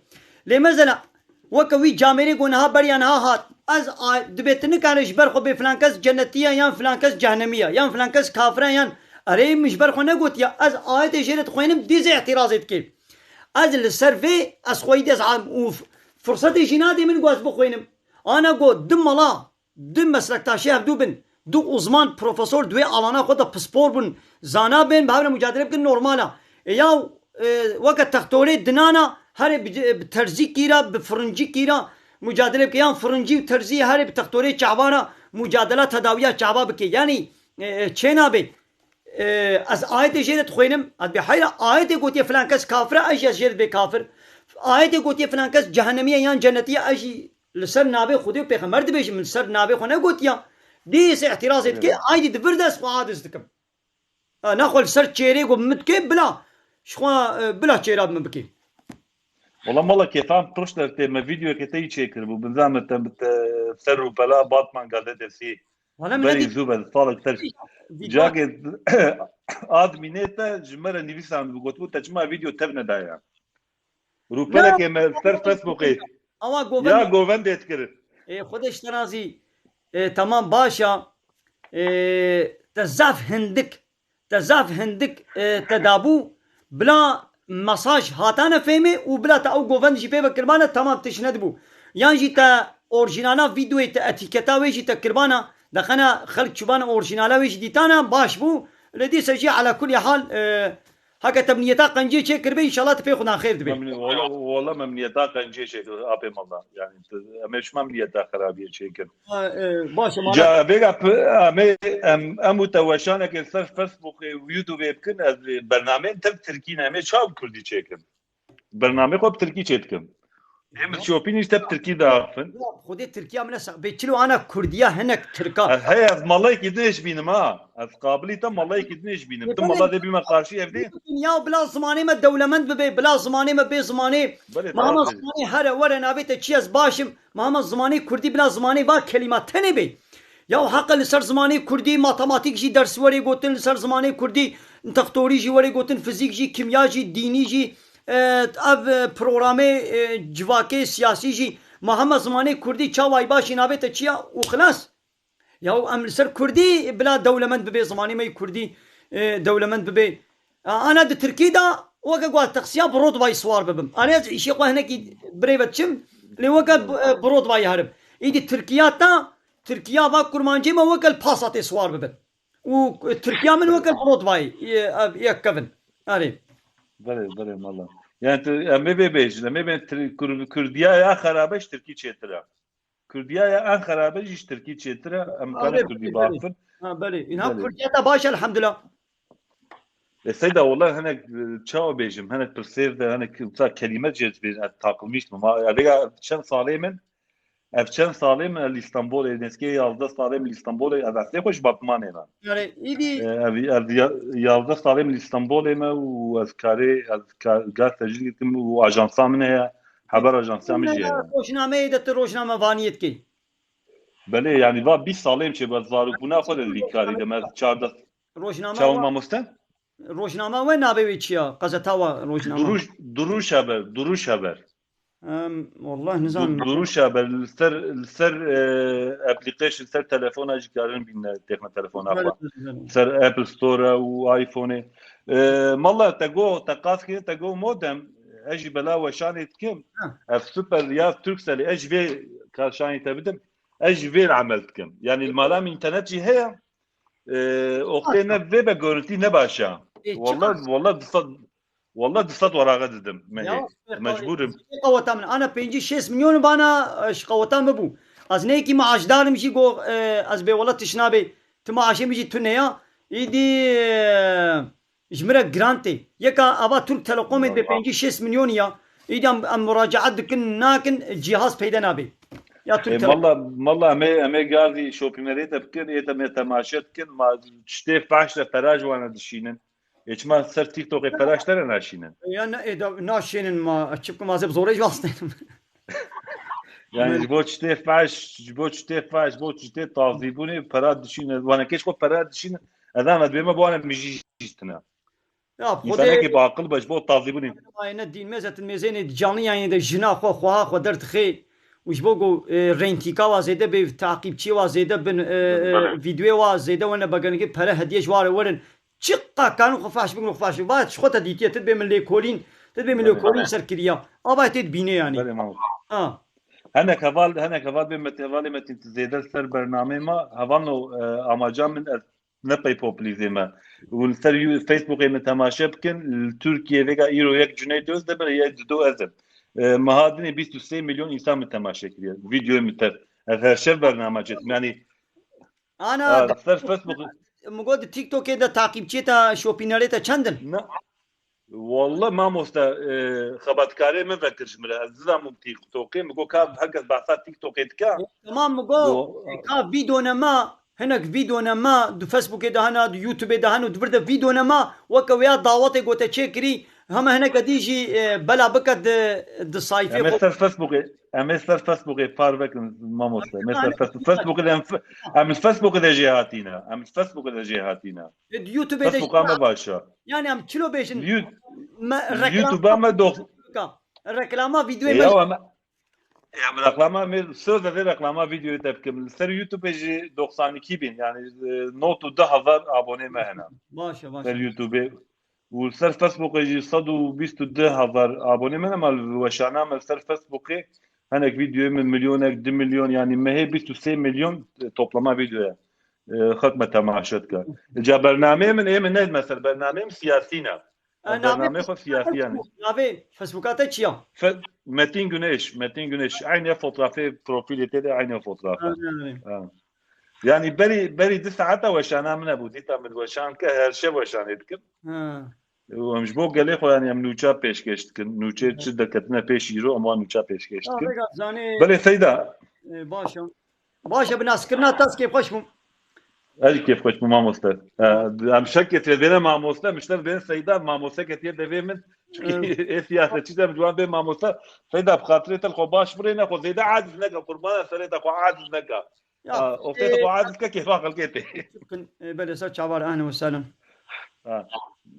Lê mesela weke wî camêrê ku niha beriya niha hat, ez a- dibê tu nikare ji ber xwe bê filan kes cennetî ye yan filan kes cehnemî ye yan filan kes kafir e yan erê min ji ber xwe negotiye, ez ayetê jê re dixwênim dî zê îtirazê dikê. Ez li ser vê ez xweyî dest am û f- firsetê jî nadê min ku ez bixwênim. Ana got di mala, di meslektaşê hevdû bin, du uzman profesor di wê alana xwe de pispor bûn, zana bên bi hev re mucadele bikin normal e. E ya e, weke textorê dinana herê bi, bi terzîkî re, bi firincîkî re mucadele bike yan firincî û terzî herê bi textorê çava re mucadela tedawiya çava bike. Yanî e, e, çê nabê. E, ez ayetê jê re dixwênim, ez bê heyra ayetê gotiye filan kes kafir e, ez jî ez jê re dibê kafir. Ayetê gotiye filan kes cehennemî ye yan cennetî ye, ez jî li ser navê Xwedê û Pêxember dibêjim, min li ser navê xwe negotiya. Dîs îtirazê dike, aydî di vir de ez xwe aciz dikim. Ha, naxwe li ser çêrê ku min dike bila, ji xwe e, bila çêra min bike. Wala mala kêfan pişt dertê me vîdeoyekê te yî çêkiribû. Bin zame te, te ser rûpela Batman gazetesi. Wala min Berî nedî zû be salek te. vîdeoya Cagê adminê te ji me re nivîsandibû gotibû te çima vîdeo tev nedaye. Rûpelekê me ser Facebookê Awa ya govend govendê dikirin. E, Xwedê ji te razî. E, tamam baş e. E, te zaf hindik, te zaf hindik e, te dabû. Bila mesaj hatane fêmê û bila te ew govend jî pê ve kiribane tamam tişt nedibû. Yan jî te orjinala vîdeoyê te etîketa wê jî te kiribana. Dexene xelk çûbane orjinala wê jî dîtana baş bû. Lê dîsa jî ala kulî hal e, heke te bi niyeta qenciyê çêkiribê înşallah tu pê xwe dan xêr dibê. Memnun, wala, wala memnuniyeta qenciyê çêkir apê mala. Yani tu- em ê çima memnuniyeta xerabiyê çêkin. Ha, e, baş e, mala. Ca vêga p- em ê em em û te weşanekê ser Facebook û YouTube bikin ez bernameyên te bi tirkî ne em ê çaw bi kurdî çêkin. Bernameyê xwe bi tirkî çêdikim. Em şopîn îşte bi tirkî diaxifin. Xwedê Tirkiya min e sa- bê çilo ana Kurdiya hinek Tirka. Ez hey ez malayekî din ê ji bînim ha. Ez qabilî te malayekî din ê ji bînim. Tu mala dê bîme qarşî ev dê. Ya bila zimanê me dewlemend bibe, bila zimanê me bê zimanê. Belê, Mahma tamam. Zimanê here were navê te çi ez baş im. Mahma zimanê Kurdî bila zimanê va kelîma tenê bê. Ya heqa li ser zimanê Kurdî matematîk jî ders were gotin, li ser zimanê Kurdî textorî jî were gotin, fizîk jî, kîmya jî, dînî jî, e, ev e, programê e, civakê siyasî jî. Mahma zimanê Kurdî çawayî baş î navê te çi ya û xilas. Ya em li ser Kurdî bila dewlemend bibe, zimanê me yê Kurdî e, dewlemend bibe. A- Ana di Tirkî de weke ku ez teqsiya Broadway siwar bibim. Anê ez îşê xwe hinekî birêve diçim, lê weke b- e, Broadway herim. Îdî Tirkiya te, Tirkiya va kurmancê me weke li Passatê siwar bibin. Û Tirkiya min weke li Broadway e, ev yek kevin. Erê. Belê, belê mala. Yani tu em ê bê bêjin, em ê bên Tir- Kur- Kurdiya ya xerabe ji Tirkî çêtir e. Kurdiya ya en xerabe jî ji Tirkî çêtir e. Em Ha, kane belê, Kurdî belê. biaxifin. Ha, belê. Îna Belê. Kurdiyeta baş elhamdulillah. E, Seyda, wela hinek, e, çawa bêjim, hinek pirsêv de, hinek wisa kelîme cezbên, ez taqilmîştim. Ma, ya vêga çend salê min, Ev çend salê min li Îstanbulê, nêzîkê yazdeh salê min li Îstanbulê, ev eslê xwe ji Batmanê me. Yani îdî Ev, ev ya- yazdeh salê min li Îstanbulê me û ez karê, ez ka- gaz tecrîd dikim û ajansa min heye, haber ajansa min jî heye. Rojnameyê de tu rojnamevaniyê dikey. Belê, yani va bîst salê min çê, ez zarokbûna xwe de vî karî de me çardeh Rojname çawa wa, mamoste? Rojname we nabê wê çi ya? Qezeta wa rojname. Duruş, duruş haber, duruş haber. Em, wallah nizanim. Duruş haber li ser, li ser e, application, ser telefona jî karin bîne, têxine telefona xwe. Ser Apple Store û iPhoneê. E, malla te go, te qas kirin, te go modem, ez jî bela weşanê dikim. Ha. Ev super ya Turkcellê, ez jî vê karşanê te bidim. Ez jî vê amel dikim. Yani li mala min internet jî heye. E, oxtê ne vê be görüntî ne başa. E, Wallah, wallah disat, wallah disat waraqa didim. Mehê. Ya, Mecbur im. Qaweta min. Ana pêncî şêst milyon bana e, ji qaweta min bû. Ez neyekî maaşdar im jî go e, ez bê wala tişt nabê. Tu maaşê min jî tune ya. Îdî e, ji min re giran tê. Yeka ava Türk Telekomê dibê Eyvallah. Pêncî şêst milyon ya. Îdî em, em muracaat dikin nakin cihaz peyde nabê. Ya Türk E, Telekom. malla, malla em ê, em ê gazî şopînerê te bikin, ê te me temaşe dikin, ma tiştê fahş de pera ji wana dişînin. Ê çima ser TikTokê pera ji te re naşînin? Ya ne, e, da, naşênin ma, çi bikim, ma zê bi zorê ji wastênim. Yani ji bo tiştê fahş, ji bo tiştê fahş, ji bo tiştê tazîbûnê pera dişînin. Wana keş xwe pera dişînin. Edan ez bême bo wana mijî jî tine. Ya, Xwedê Însanekî bi aqil be ji bo tazîbûnê. Ay ne dîn mezetin mêzênê canlı yayınê de jina xwe, xweha xwe derdixê. Û ji bo ku e, reyntîka wa zêde bê, taqîbçiyê wa zêde bin, e, e, vîdyoyê wa zêde wene begenigê pere hediye ji ware werin. Çiqa kanin xwe fahş bikin xwe fahş. Va ji xwe te dîtiye, tu dibê min lêkolîn, tu dibê min Belê. Lêkolîn ser kiriya. Ava tê dibîne yani. Belê, mam. Ha. Henek heval, henek heval bê met-, hevalê Metîn tu zêde ser bernameyê me, hevalno, e, amaca min ez ne pey populîzê me. Û li ser You-, Facebookê min temaşe bikin, li Tirkiyê vêga îro yek Cüneyt Özdemir, yek Dido ez im. E, meha dinê bîst û sê milyon însan min temaşe kiriye. Vîdyoyê min tev. Ez her şev bername çêtim. Yani, Ana, e, ser Facebook mi got di TikTokê de taqîbçiyê te, şopînerê te çend in? Na, Wallah mamoste, e, xebatkarê min vekir ji min re. Ez dizamim TikTokê, min got ka herkes behsa TikTokê dike. Tamam mi got? Go- Ka vîdyo nema, hinek vîdyo nema, di Facebookê de hena, di YouTubeê de hena, di vir de vîdyo nema, weke wêya dawetê gote çêkirî, heme hineke dî jî e, bela bike di, di sayfê Em ê xwe. ser Facebookê, em ê ser Facebookê par vekin mamoste. Em ê ser Facebook. Facebookê de em, f- em li Facebookê de jê hatîne. Em li Facebookê de jê hatîne. E, di YouTubeê de Facebooka me baş e. Yani em çilo bêjin. Yu- Me, reklama, YouTube'a me dox- reklama E, videoyê ya me. em, em reklama me söz de reklama videoyu te bikim. Ser YouTube'ê jî doksan iki bin, yani e, not û deh hezar abone me hene. Başe, Ser başe. YouTube'ê. Û ser Facebook'ê jî sed û bîst û du hezar abone me hene, ma li weşana me ser Facebook'ê hinek videoyê min milyonek, du milyon, yani mehê bîst û sê milyon e, toplama videoya. E, xelk me temaşe dike. Ca bernameyê min, ê min ne mesela bernameyê min siyasî ne. E, Bernameyê xwe siyasî yani. Navê Facebook'a te çi ya? Fe- Metin Güneş, Metin Güneş. Aynı fotoğrafı profilê tê de aynı fotoğrafı. Ha, yani. Ha. Yani berî, berî du saeta weşana min hebû. Dîta min weşan ke her şev weşanê dikim. Ha. Û em ji bo gelê xwe yani em nûça pêşkêş dikin. Nûçe çi derketine pêş îro em wan nûça pêşkêş Ya, dikin. vega zanê, Belê Seyda. e, baş e. Baş e, bi naskirina te ez kêfxweş bûm. Ez jî kêfxweş bûm mamoste. E, em şek ketiye vêne mamoste, mişter vêne Seyda, mamoste ketiye devê min. Çünkü Evet. ê siyasetçî de em ciwan bê mamoste. Seyda bi xatirê te xwe baş birêne, xwe zêde aciz neke, qurbana serê te xwe aciz neke. Ya, Ha, oxtê te xwe aciz ke kêfa xelkê tê. Çikin, e, belê ser çavar, ehlen ve sehlen. Ha.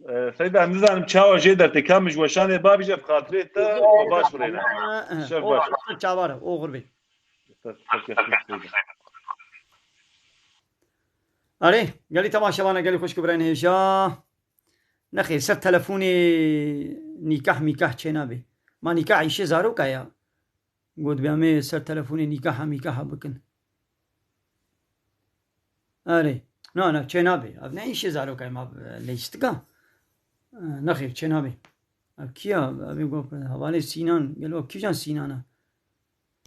E, Seyda, em nizanim çawa jê dertê, ka min ji weşanê babîje bi xatirê te, xwe baş birêne. E, e, Şev o baş. ser çavar e, oxir bê. Ser, ser kefin Seyda. Erê, gelî temaşevana, gelî xwişk û birayên hêja. Nexêr, ser telefonê nîkah mîkah çênabê. Ma nîkah îşê zaroka ya. Got, "Bê em ê ser telefonê nîkaha mîkaha bikin." Erê. Na, na, çênabê. Ev ne îşê zaroka ye, ma, e, leyistika. E, nexêr, çênabê. Ev kî ya? Ev ê got, hevalê Sînan. Gelo kîjan Sînan e?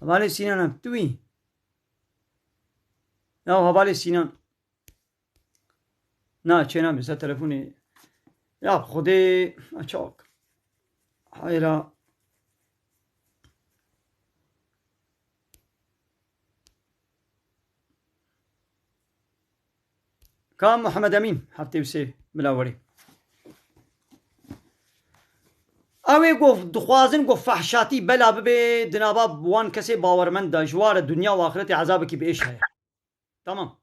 Hevalê Sînan ev tu wî? Ya hevalê Sînan. Na, çênabê, ser telefonê. Ya Xwedê, a çak. Hayra. Ka Muhammed Emîn heftê û sê bila werê. Ew ê ku dixwazin ku fehşatî bela bibe di nava wan kesê bawermend de, ji wa re dinya û axretê ezabekî bi êş heye. Tamam.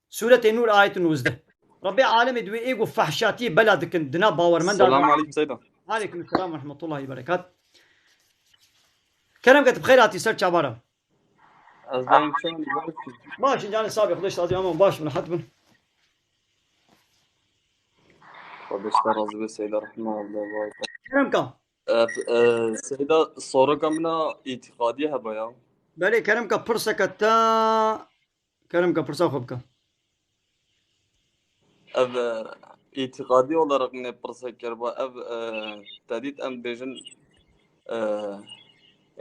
Sûretê Nûr ayet nûzdeh. Rebbê alemê di wê ê ku fehşatiyê bela dikin di nav bawermenda. Selamun aleykum Seyda. Aleykum selam ve rahmetullahi ve berekat. Kerem ke tu bi xêr hatî ser çavara. Ez dayım şu an baş. Baş in canê sabê, Xwedê ji tazî aman baş bin, rehet bin. Xwedê ji te razî be Seyda, rehma Allah. Kerem ka. E, e, Seyda, soroka min a îtîqadî hebe ya. Belê kerem ka, pirseke te, kerem ka pirsa xwe bike. Ev, e, îtîqadî olarak min ê pirsek kiriba. Ev, e, te dît em bêjin, e,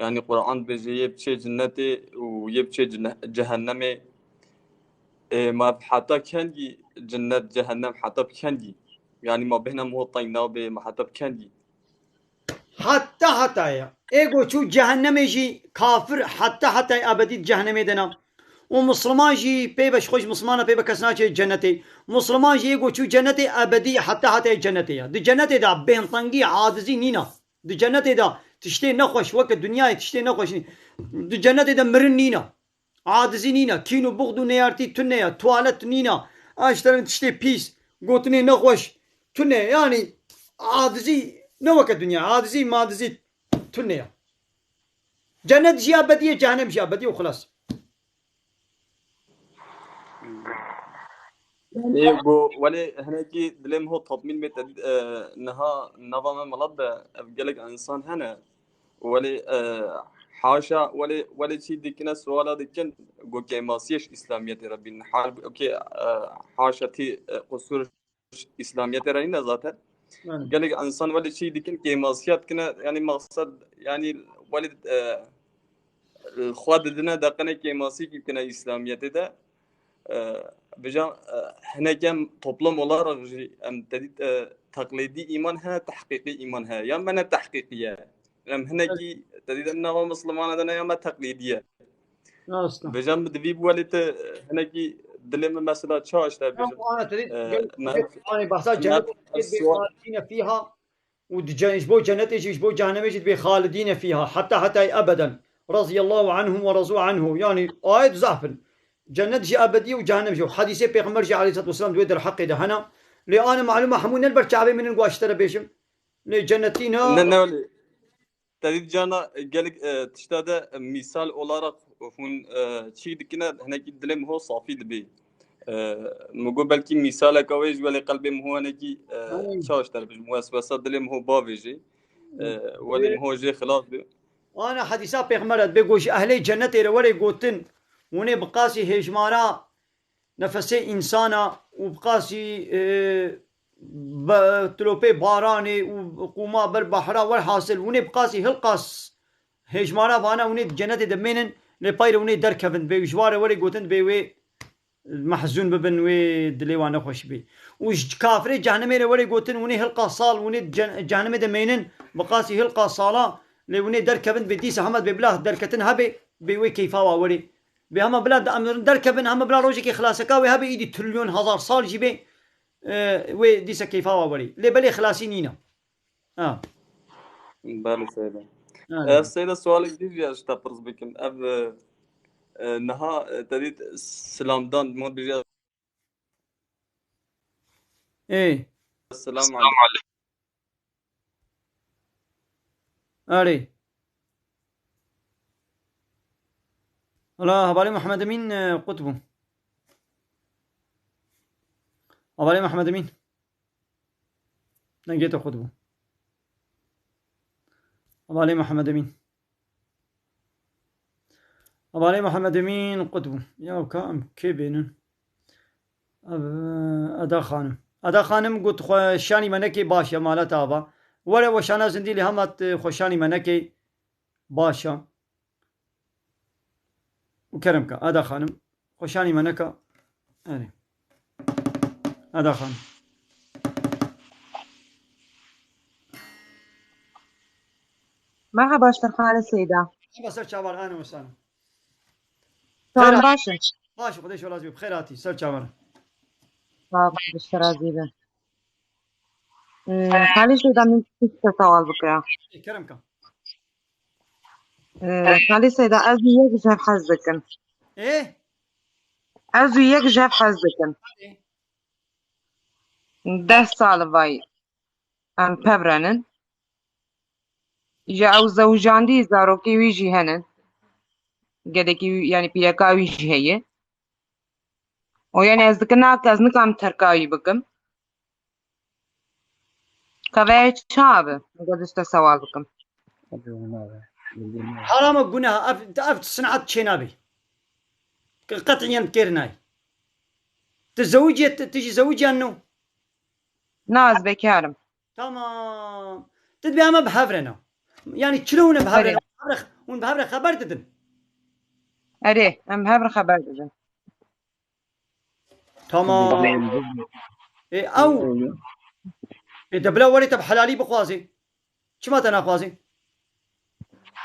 yanî Quran dibêje yê biçê cinnetê û yê biçê cine-, cehennemê. Ê, ma heta kengî cinnet, cehennem heta bi kengî? Yanî ma bêhna min hot teng nabê, ma heta bi kengî? Heta hetaya. Ê ku çû cehennemê jî kafir heta hetayê ebedî di cehennemê de ne. Û Musliman jî pê ve ji xwe ji Muslimana pê ve kes naçe cennetê. Musliman jî ê ku çû cennetê ebedî heta hetayê cennetê ya. Di cennetê de bêhntengî, acizî nîna. Di cennetê de tiştê nexweş weke dinyayê tiştê nexweş nî. Di cennetê de mirin nîna. Acizî nîna. Kîn û buxd û neyartî tune ya. Tuwalet nîna. Eşterin tiştê pîs. Gotinê nexweş. Tune. Yanî acizî ne weke dinya. Acizî madizî tune ya. Cennet jî ebedî ye, cehennem jî ebedî û xilas. Yanî bu welê hinekî dilê min hot tatmîn bê te dît, e, niha nava me milet de ev gelek insan hene. Welê, e, haşa, welê, welê çî dikine suala dikin, go kêmasiyê ji îslamiyetê re bînin. Halbukê, e, haşa tî, e, qusur ji îslamiyetê re nîne zaten. Yani. Gelek insan welê çî dikin kêmasiya dikine, yanî maqsed, yanî welê, e, xwe didine deqinê kêmasiyekî bikine îslamiyetê de. E, Vêca, e, hinek em toplum olarak jî em te dît, e, teqlîdî îman hene, tehqîqî îman hene. Ya me ne tehqîqî ye. Em hinekî te dît em nava Muslimana de ne ya me teqlîdî ye. Rast e. Vêca min divî bi welê te hinekî dilê min mesela çawa ji te bêjim. Ana te dît, e, gel, me, gel, anê behsa me, cennet, me, bê xalidîne fîha. Û di ce-, ji bo cennetê jî, ji bo cehennemê jî dibê xalidîne fîha heta hetayê ebeden. Raziyallahu anhum ve razu anhu. Yanî ayet zaf in. Cennet jî ebedî û cehennem jî. Û hedîsê Pêxember jî aleyhissalatu vesselam di wê derheqê de hene. Lê anê malûm e hemû ne li ber çavê min in ku ez ji te re bêjim. Lê cennetî ne. Ne, ne öyle. Te dît cana gelek, e, tişta de, e, mîsal olarak hûn, e, çî dikine, hinekî dilê min ho safî dibî. E, Min got belkî mîsaleka wê ji welê qelbê min ho hinekî, e, Aynen. Çawa ji te re bijim, weswesa dilê min ho bavêjî. E, Welê min ho jê xilas bî. Ana hedîsa pêxember e, dibê ku ji ehlê cennetê re were gotin, hûn ê bi qasî hêjmara nefesê însana û bi qasî, e, be-, tilopê baranê û qûma ber behra, welhasil hûn ê bi qasî hilqas hêjmara vana hûn ê di cenetê de mênin, lê pay re hûn ê derkevin, dibê ji wa re were gotin, dibê wê mehzûn bibin, wê dilê wan nexweş bê. Û ji kafirê cehnemê re were gotin, hûn ê hilqa sal, hûn ê cen-, cehnemê de mênin, bi qasî hilqa sala, lê hûn ê derkevin, dibê dîsa hema dibê bila derketin hebe, dibê wê keyfa wa were. Bê hema bila de em derkevin, hema bila rojekê xilaseka wê hebe, îdî trilyon hezar sal jî bê, e, wê dîsa keyfa wa werî. Lê belê xilasî nîne. Ha. Belê Seyda. Ha. Ev Seyda sualek dî jî ez ji te pirs bikim. Ev, e, e, niha, e, te dît silamdan, min bijî. Ê. Selam aleykum. Erê. Wala hevalê Mihemed Emîn, e, qut bû. Hevalê Mihemed Emîn. Dengê te qut bû. Hevalê Mihemed Emîn. Hevalê Mihemed Emîn qut bû. Ya ka em kê bênin? Ev, Eda Xanim. Eda Xanim got, xwe şanî me nekê, baş e, mala te ava. Were we şana zindî lê hema tu xwe şanî me nekê, baş e. Û kerem ke, Eda Xanim, xwe şanî me neke. Erê. Eda Xanim. Merhaba, ji te re xale Seyda. Merhaba, ser çavan, ahlen ve sahlen. Tamam, baş e. Baş, Xwedê şo razî be, bi xêr hatî, ser çavan. Sağ ol, dişte razî be. Ee, Xalî Seyda, min tiştek sewal bikira. Ê, kerem ka. Ee, Xalî Seyda, ez û yek jev hez dikin. Ê? Ez û yek jev hez dikin. Ê? Deh sal vay em pevrenin. Ji ew zewicandî zarokê wî jî hene. Gelekî wî, yani pîreka wî jî heye. O yani ez dikim na, ez nikarim terka wî bikim. Ka vê çawa be? Nika dişte sewal bikim. Herama guneha, ev, ev sinat çênabî. Qet'iyen kêr nayê. Tu zewicî, tu, tu jî zewicî yan no? Na, ez bekar im. Tamam. Tu dibê em bi hev re ne. Yani çilo hûn bi hev re Erê. ne? Hev re, hûn bi hev re xeber didin. Erê, em bi hev re xeber didin. Tamam. Ê, ew. Ê, de bila werê te bi helalî bixwazê. Çima te naxwazê?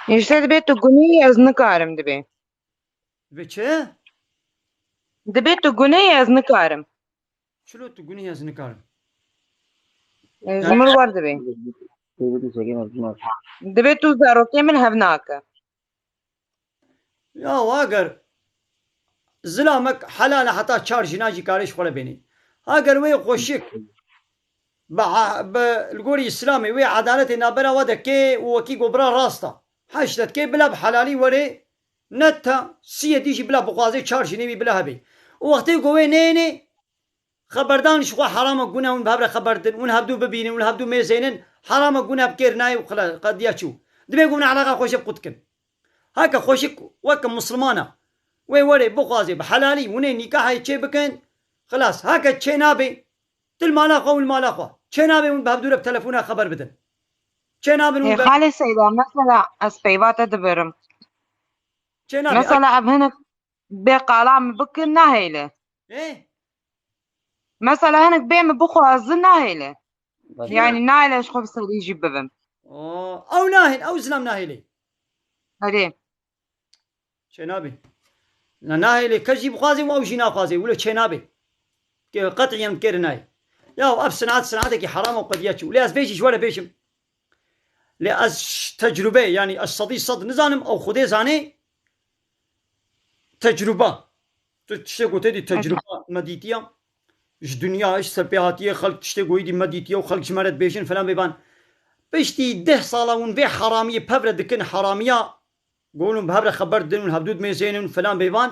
Îşte dibê tu gunî, ez nikarim dibê. Dibê çi? Dibê tu gunî, ez nikarim. Çilo tu gunî, ez nikarim? E, ji min re wer dibê. Dibê tu zarokê min hev nake. Ya, eger zilamek helal e, heta çar jina jî karê ji xwe re bênê. Eger wê xweşik bi, bi, li gorî Îslamê wê edaletê navbera we de kê û wekî ku bira rast e, heş de dikê, bila bi helalî werê, ne ta siyê dî jî bila bixwazê çar jinê wî bila hebê. Û wextê ku wê neyênê, xeberdan ji xwe heram e, gune hûn bi hev re xeber din, hûn hevdû bibînin, hûn hevdû mêzênin, heram e, gune bi kêr nayê û xila-, qediya çû. Dibê ku hûn eleqa xweşik qut kin. Heke xweşik weke Mislimana wê werê bixwazê bi helalî hûnê nîkahê çê bikin, xilas. Heke çê nabê, tu li mala xwe û li mala xwe. Çê nabê hûn bi hevdû re bi telefona xeber bidin. Çê nabin hûn Ê, bi Xalê Seyda, mesela ez peyva te dibirim. Çê nabê. Mesela ev hinek bê qala min bikin, nahêle. Ê? Mesela hinek bê min bixwazin, nahêle. Bak. Yani nahêle ji xwe bi serî jî bibim. O, ew nahêl, ew zilam nahêlê. Erê. Çê nabê. Na, nahêlê, kes jî bixwazê û ew jî naxwazê. Wilo çê nabê. Ke qet'iyen kêr nayê. Ya ev sinat, sinatekî heram û qediya çû. Lê ez vê jî ji we re bêjim. Lê ez tecrube, yani ez sedî sed nizanim, ew Xwedê zanê. Tecruba. Tu tiştê gotê dî tecruba me dîtiya. Ji dinya, ji serpêhatiyê xelk tiştê goyî dî me dîtiya û xelk ji me re dibêjin filan bêvan. Piştî deh sala hûn vê heramiyê pev re dikin, heramiya Gon hûn bi hev re xeber didin, hûn hevdû dimêzênin filan bêvan.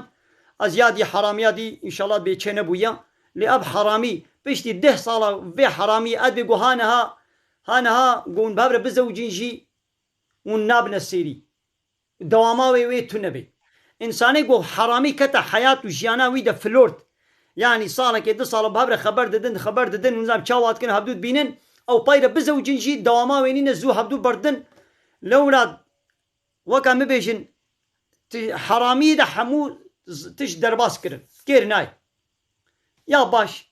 Ez ya dî heramiya dî, înşallah bê çê nebûya. Lê ev heramî, piştî deh sala vê heramî, ez bê got ha niha, ha niha gon bi hev re bizewicin jî, hûn nabine sêrî. Dewama wê wê tune bê. Însanê ku heramî kete heyat û jiyana wî de flört. Yanî salekê, du sala bi hev re xeber didin, xeber didin, hûn zam çawa dikin, hevdû dibînin, ew pey re bizewicin jî, dewama wê nîne zû hevdû berdin. Lewra Weke min bêjin, ti heramiyê de hemû z-, tişt derbas kirin. Kêr nayê. Ya baş.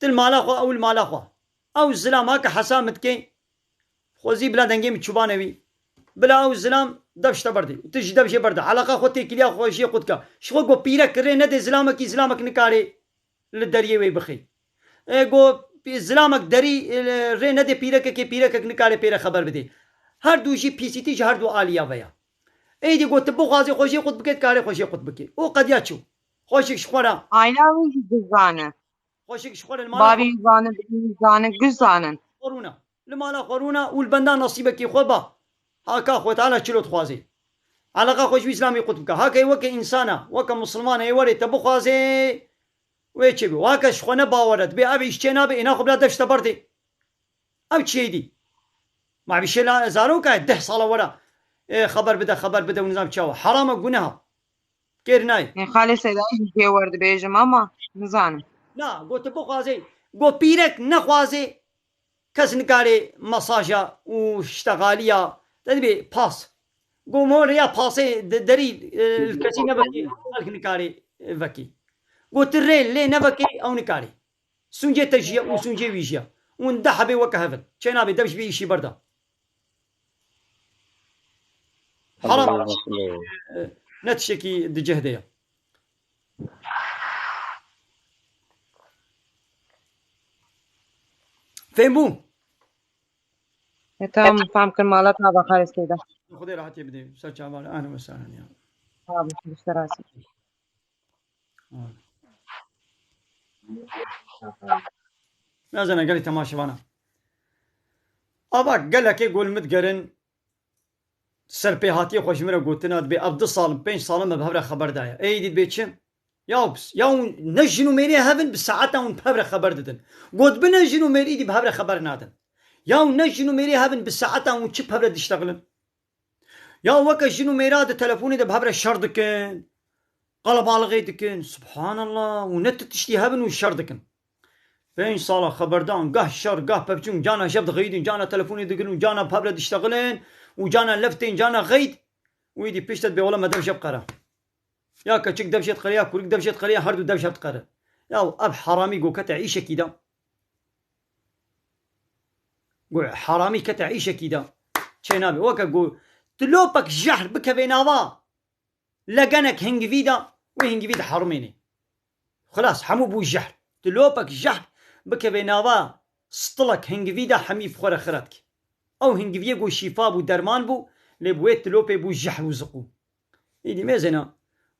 Ti li mala xwe, ew li mala xwe. Ew zilam heke hesa min dikê. Xwezî bila dengê min çûbane wî. Bila ew zilam dev ji te berdê. Ti jî dev jê berde. Eleqa xwe têkiliya xwe jê qut ka. Ji xwe got pîrek rê nedê zilamekî, zilamek nikarê li deriyê wê bixê. E, got, pî-, zilamek derî, e, rê nedê pîrekekê, pîrekek nikare pê re xeber bidê. Her du jî pîsîtî ji her du aliya ve ya. Êdî got, tu bixwazê xwe jê qut bike, dikarê xwe jê qut bike. Û qediya çû. Xweşik ji xwe re. Ayna wî jî gizane. Xweşik ji xwe re li mala Bavî xwe zane, bidî zane, giz zanin. Xwe rûna. Li mala xwe rûna û li benda nesîbekê xwe ba. Haka xwe Teala çilo dixwazê. Eleqa xwe ji wî Îslamê qut bike. Haka weke însana, weke misilmana ê werê te bixwazê, wê çê bê. Weke ji xwe ne bawer e, dibê ev îş çê nabe, êna xwe bila dev ji te berdê. Ev çiyê dî. Ma bî şê la zaroka ye, deh sala wera, e, xeber bide, xeber bide û nizam çawa. Heram e, guneha. Kêr nayê. Ê, Xalê Seyda, ez jê wer dibêjim ama nizanim. Na, got tu bixwazê, got pîrek nexwazê, kes nikarê mesaja û ştexaliya, te dibê pas. Got mor ya pasê de-, derî, e, li kesî nevekê, xelk nikarê, e, vekê. Got tu rê lê nevekê, ew nikarê. Sûncê te jî ye û sûncê wî jî ye. Hûn deh hebê weke hev in. Çê nabê dev ji vê îşî berda. Heram e. Ne tiştekî di cih de ye. Fêm bû? E, tamam, fam kir, mala te ava xayr seyda. Xwedê rahatiyê bidê. Ser çavan. Ahlen ve sehlen ya. Sağ olun, işte razı. Nazana gelî temaşevana. Ava gelekê gol min digerin serpêhatiyê xwe ji min re gotina dibê ev du sal in, pênc sal in me bi hev re xeber daye. Ê dî dibê çi? Ya, ya hûn ne jin û mêrê hev in bi saeta hûn bi hev re xeber didin. Got bine jin û mêrî dî bi hev re xeber nadin. Ya hûn ne jin û mêrê hev in bi saeta hûn çi bi hev re diştexilin. Ya weke jin û mêra di telefonê de bi hev re şer dikin. Qelebalixê dikin. Subhanallah. Û ne tu tiştî hebin û şer dikin. Pênc sala xeberdan, gah şer, gah pevçûn, cana jev dixeyidin, cana telefonê digirin û cana bi hev re diştexilin û cana lev tên, cana xeyid û êdî pişt de dibê wele me dev jev qere. Ya keçik dev jê diqere, ya kurik dev jê diqere, ya her du dev jev diqere. Ya ev heramî go kete îşekî de. Go heramî kete îşekî de. Çê nabe. Weke go tilopek jehr bikeve nava legenek hingivî de, wê hingivî diherumênê. Xilas, hemû bû jehr. Tilopek jehr bikeve nava stilek hingivî de, hemî bi xwe re xira dike. Ew hingiviyê go şîfa bû, derman bû, lê bi wê tilopê bû jehr û ziqûm. Îdî mêzêna,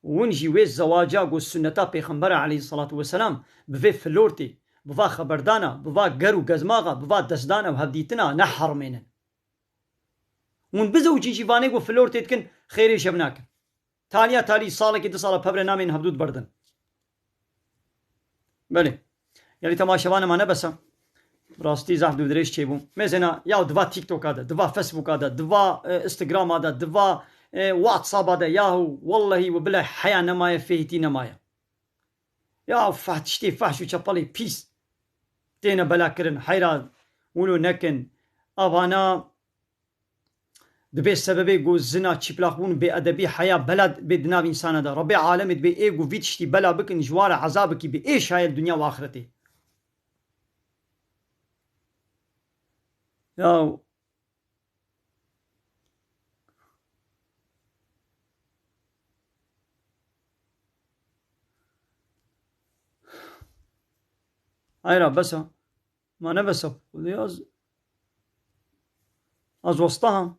win jî wê zewaca ku sunneta Pêxembera aleyhisselatu vesselam bi vê filortê, bi va xeberdana, bi va ger û gezmaxa, bi va destdana û hevdîtina neherimênin. Hûn bizewicin jî vanê ku filortê dikin, xêrê jev nakin. Taliya talî salekê du sala pevre namên hevdû diberdin. Belê. Gelî temaşevana me nebesa. Rastî zaf dûdirêj çêbû. Mêzêna ya diva TikToka de, diva Facebooka de, diva, e, Instagrama de, diva, e, WhatsAppa de, yahu wellehî we bilay heya nemaye, fêhîtî nemaye. Ya fah-, tiştê fahş û çepelê pîs têne bela kirin. Heyra wilo nekin. Avana Dibê sebebê ku zina, çîplaqbûn, bêedebî, heya bela bê di nav însana de. Rebê alemê dibê ê ku vî tiştî bela bikin, ji wan re ezabekî bê ê şayê li dinya û axretê. Ya. Hayra, bes e. Ma ne bes e. Xwedê az, az westa ha.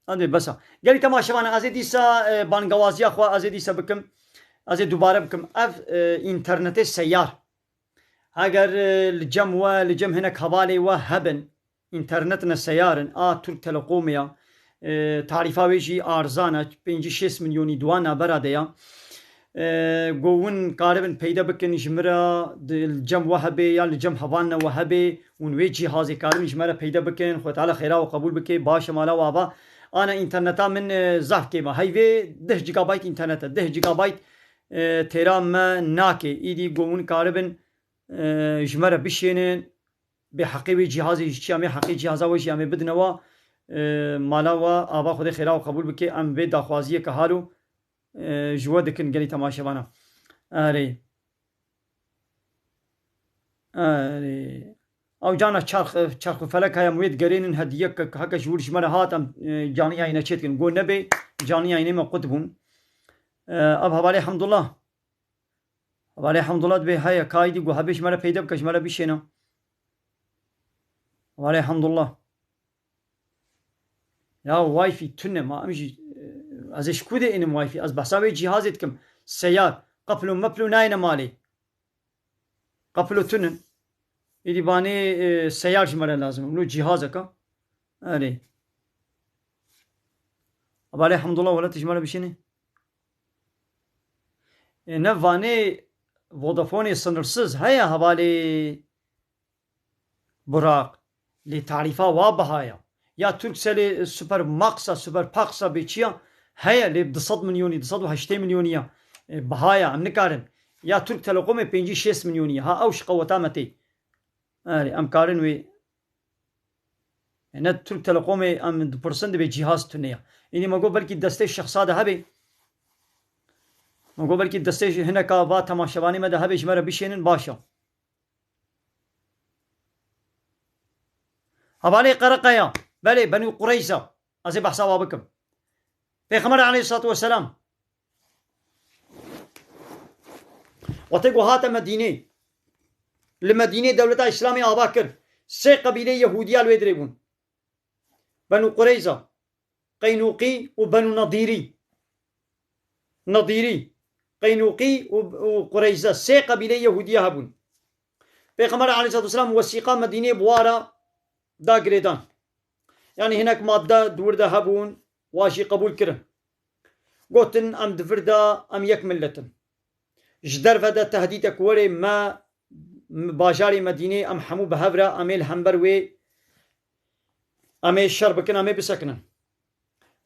Hadi bes e. Gelî temaşevana, ez ê dîsa, e, bangewaziya xwe ez ê dîsa bikim. Ez ê dubare bikim. Ev, e, înternetê seyar. Eger, e, li cem we, li cem hinek hevalê we hebin, înternet ne seyar in, a Türk Telekomê ya, e, tarîfa wê jî arzan e, pêncî şêst milyonî di wan navbera de ya. E, go win karibin peyde bikin ji min re, di, li cem we hebê ya li cem hevalna we hebê, win wê cîhazê karibin ji me re peyde bikin, Xwedê Teala xêra we qebûl bike, baş e mala we ava. Ana înterneta min, e, zaf kêm e, heyvê deh gigabayt înternet e, deh gigabayt, e, têra me nake, îdî go win karibin, e, ji me re bişênin. Bê heqê wê cîhazê jî çi ya, em ê heqê cîhaza we jî em ê bidine wa, e, mala wa, ava Xwedê xêra we qebûl bike, em vê daxwaziyeke halo, e, ji we dikin gelî temaşevana. Erê. Erê. Ew cana çarx, çarx û felek heye, em wê digerênin hediyek heke ji wir ji me re hat, em, e, canî yayîne çê dikin. Go nebê, canî yayînê me qut bûn. E, ev hevalê Hemdullah. Hevalê Hemdullah dibê heye, ka êdî ku hebê ji me re peyde bike, ji me re bişêne. Hevalê Hemdullah. Ya wifi tune ma em jî, e, ez ê ji ku de ênim wifi? Ez behsa wê cîhazê dikim. Seyar. Qeflo meflo nayêne malê. Qeflo tunin. Êdî banê, e, seyar ji me re lazim. Wilo cîhazeka. Erê. Hevalê Hemdullah, wele tu ji me re bişênî. E, ne vanê Vodafoneê sınırsız heye hevalê Burak. Lê tarîfa wa biha ya. Ya Turkcellê Super Maxa, Super Paxa bê çi ya heye, lê bi du sed milyonî, du sed û heştê milyonî ya. E, biha ya, em nikarin. Ya Türk Telekomê pêncî şêst milyonî ya. Ha, ew ji qeweta me tê. Erê, em karin wê. E, ne Türk Telekomê em dipirsin, dibê cîhaz tune ya. Êdî me got belkî destê şexsa de hebe. Me got belkî destê hineka va temaşevanê me de hebe, ji me re bişênin, baş e. Hevalê Qereqeya, belê, Benû Qureyza. Ez ê behsa wa bikim. Pêxember aleyhissalatu vesselam wextê ku hate Medînê, li Medînê dewleta Îslamê ava kir. Sê qebîleyê Yehûdiya li wê dirê bûn. Benû Qureyza, Qeynûqî û Benû Nedîrî. Nedîrî, Qeynûqî û, û Qureyza, sê qebîleyê Yehûdiya hebûn. Pêxember aleyhissalatu vesselam wesîqa Medînê bi wa re da girêdan. Yanî hinek madde di wir de hebûn, wa jî qebûl kirin. Gotin, em di vir de, em yek millet in. Ji derve de tehdîdek were me, m-, bajarê Medînê, em hemû bi hev re, em ê li hember wê, em ê şer bikin, em ê bisekinin.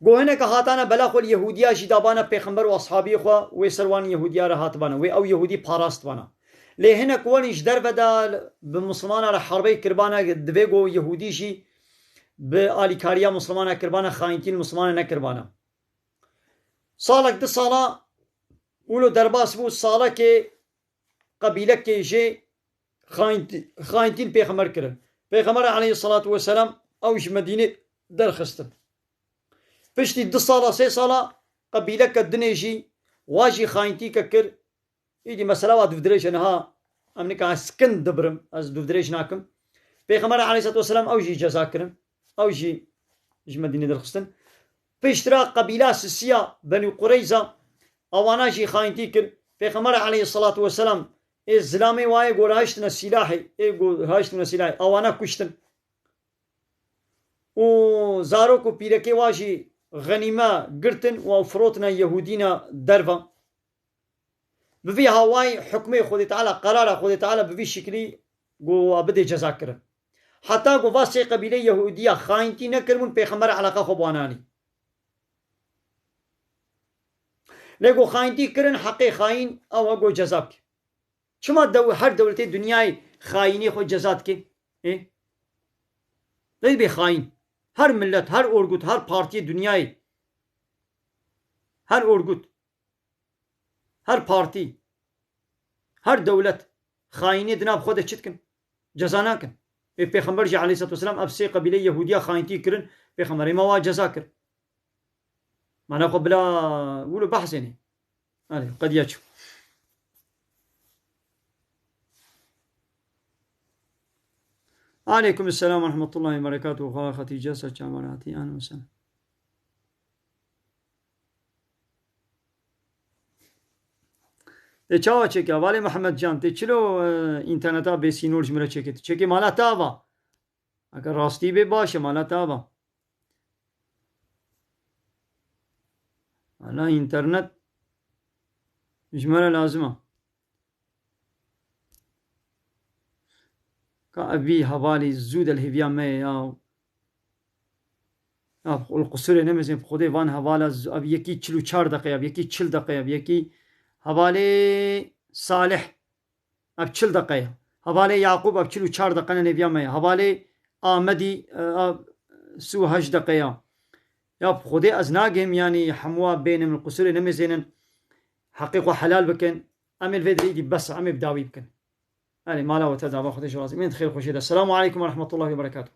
Go hineke hatane bela xwe li Yehûdiya jî dabane pêxember û ashabiyê xwe, wê ser wan Yehûdiya re hatibane, wê ew Yehûdî parastibana. Lê hinek werin ji derve de bi Mislimana re herbey kiribane, divê go Yehûdî jî bi alîkariya Mislimana kiribane, xayîntî li Mislimana nekiribane. Salek, du sala wilo derbas bû, salekê qebîlekê jê xayîntî, xayîntî li pêxember kirin. Pêxember aleyhissalatu vesselam ew ji Medînê derxistin. Piştî du sala, sê sala qebîleke dinê jî wa jî xayîntîke kir. Îdî mesela wa dûvdirêj e niha. Em nika ez kin dibirim, ez dûvdirêj nakim. Pêxember aleyhissalatu vesselam ew jî ceza kirin. Ew jî ji Medînê derxistin. Piştre qebîla sisiya Benû Qureyza, awana jî xayîntî kir. Pêxember aleyhissalatu vesselam ê zilamê wa yê go rahiştine sîlahê, ê go rahiştine sîlahê, awana kuştin. Û zarok û pîrekê wa jî xenîme girtin û ew firotine Yehûdîna derva. Bi vî hawayî hukmê Xwedê Teala, qerara Xwedê Teala bi vî şiklî go wa bidê ceza kirin. Heta go va sê qebîleyê Yehûdiya xayîntî nekiribûn, pêxember eleqa xwe bi wan anî. Lê go xayîntî kirin, heqê xayîn ew e go ceza bike. Çima dew-, her dewletê dinyayê xayînê xwe ceza dike? Ê? Lê bê xayîn. Her millet, her orgut, her partiyê dinyayê, her orgut, her partî, her dewlet xayînê di nav xwe de çi dikin? Ceza nakin. Ê Pêxember jî aleyhissalatu vesselam ev sê qebîleyê Yehûdiya xayîntî kirin, Pêxemberê me wa ceza kir. Mana xwe bila wilo behsê ne. Hadi, qediya çû. Aleykum selam ve rahmetullahi ve berekatuhu. Xala Xatîce, ser çavan hatî, ahlen ve sehlen. Tê çawa çêke? Hevalê Mihemed Can, tê çilo, e, înterneta bê sînor ji min re çêke? Tu çêke mala te ava? Eger rastî bê baş e, mala te ava. Hala înternet ji me re lazim e. Ka ev vî hevalî zû de li hêviya me ye ya. Ya, li qusûrê nemêzin, bi Xwedê van hevala z-, ev yekî çil û çar deqe ye, ev yekî çil deqe ye, ev yekî hevalê Salih. Ev çil deqe ye. Hevalê Yaqûb ev çil û çar deqe ne nêviya me ye. Hevalê Amedî, e, ev sî û heşt deqe ye. Ya bi Xwedê ez nagêm, yanî hemûa bênim, li qusûrê nemêzênin, heqê xwe helal bikin. Em ê li vê derê îdî bes e, em ê bi dawî bikin. Yanî mala we te dava, Xwedê ji razî. Em ê di xêr xweşê de. Selamu aleykum ve rahmetullahi ve berekatuhu.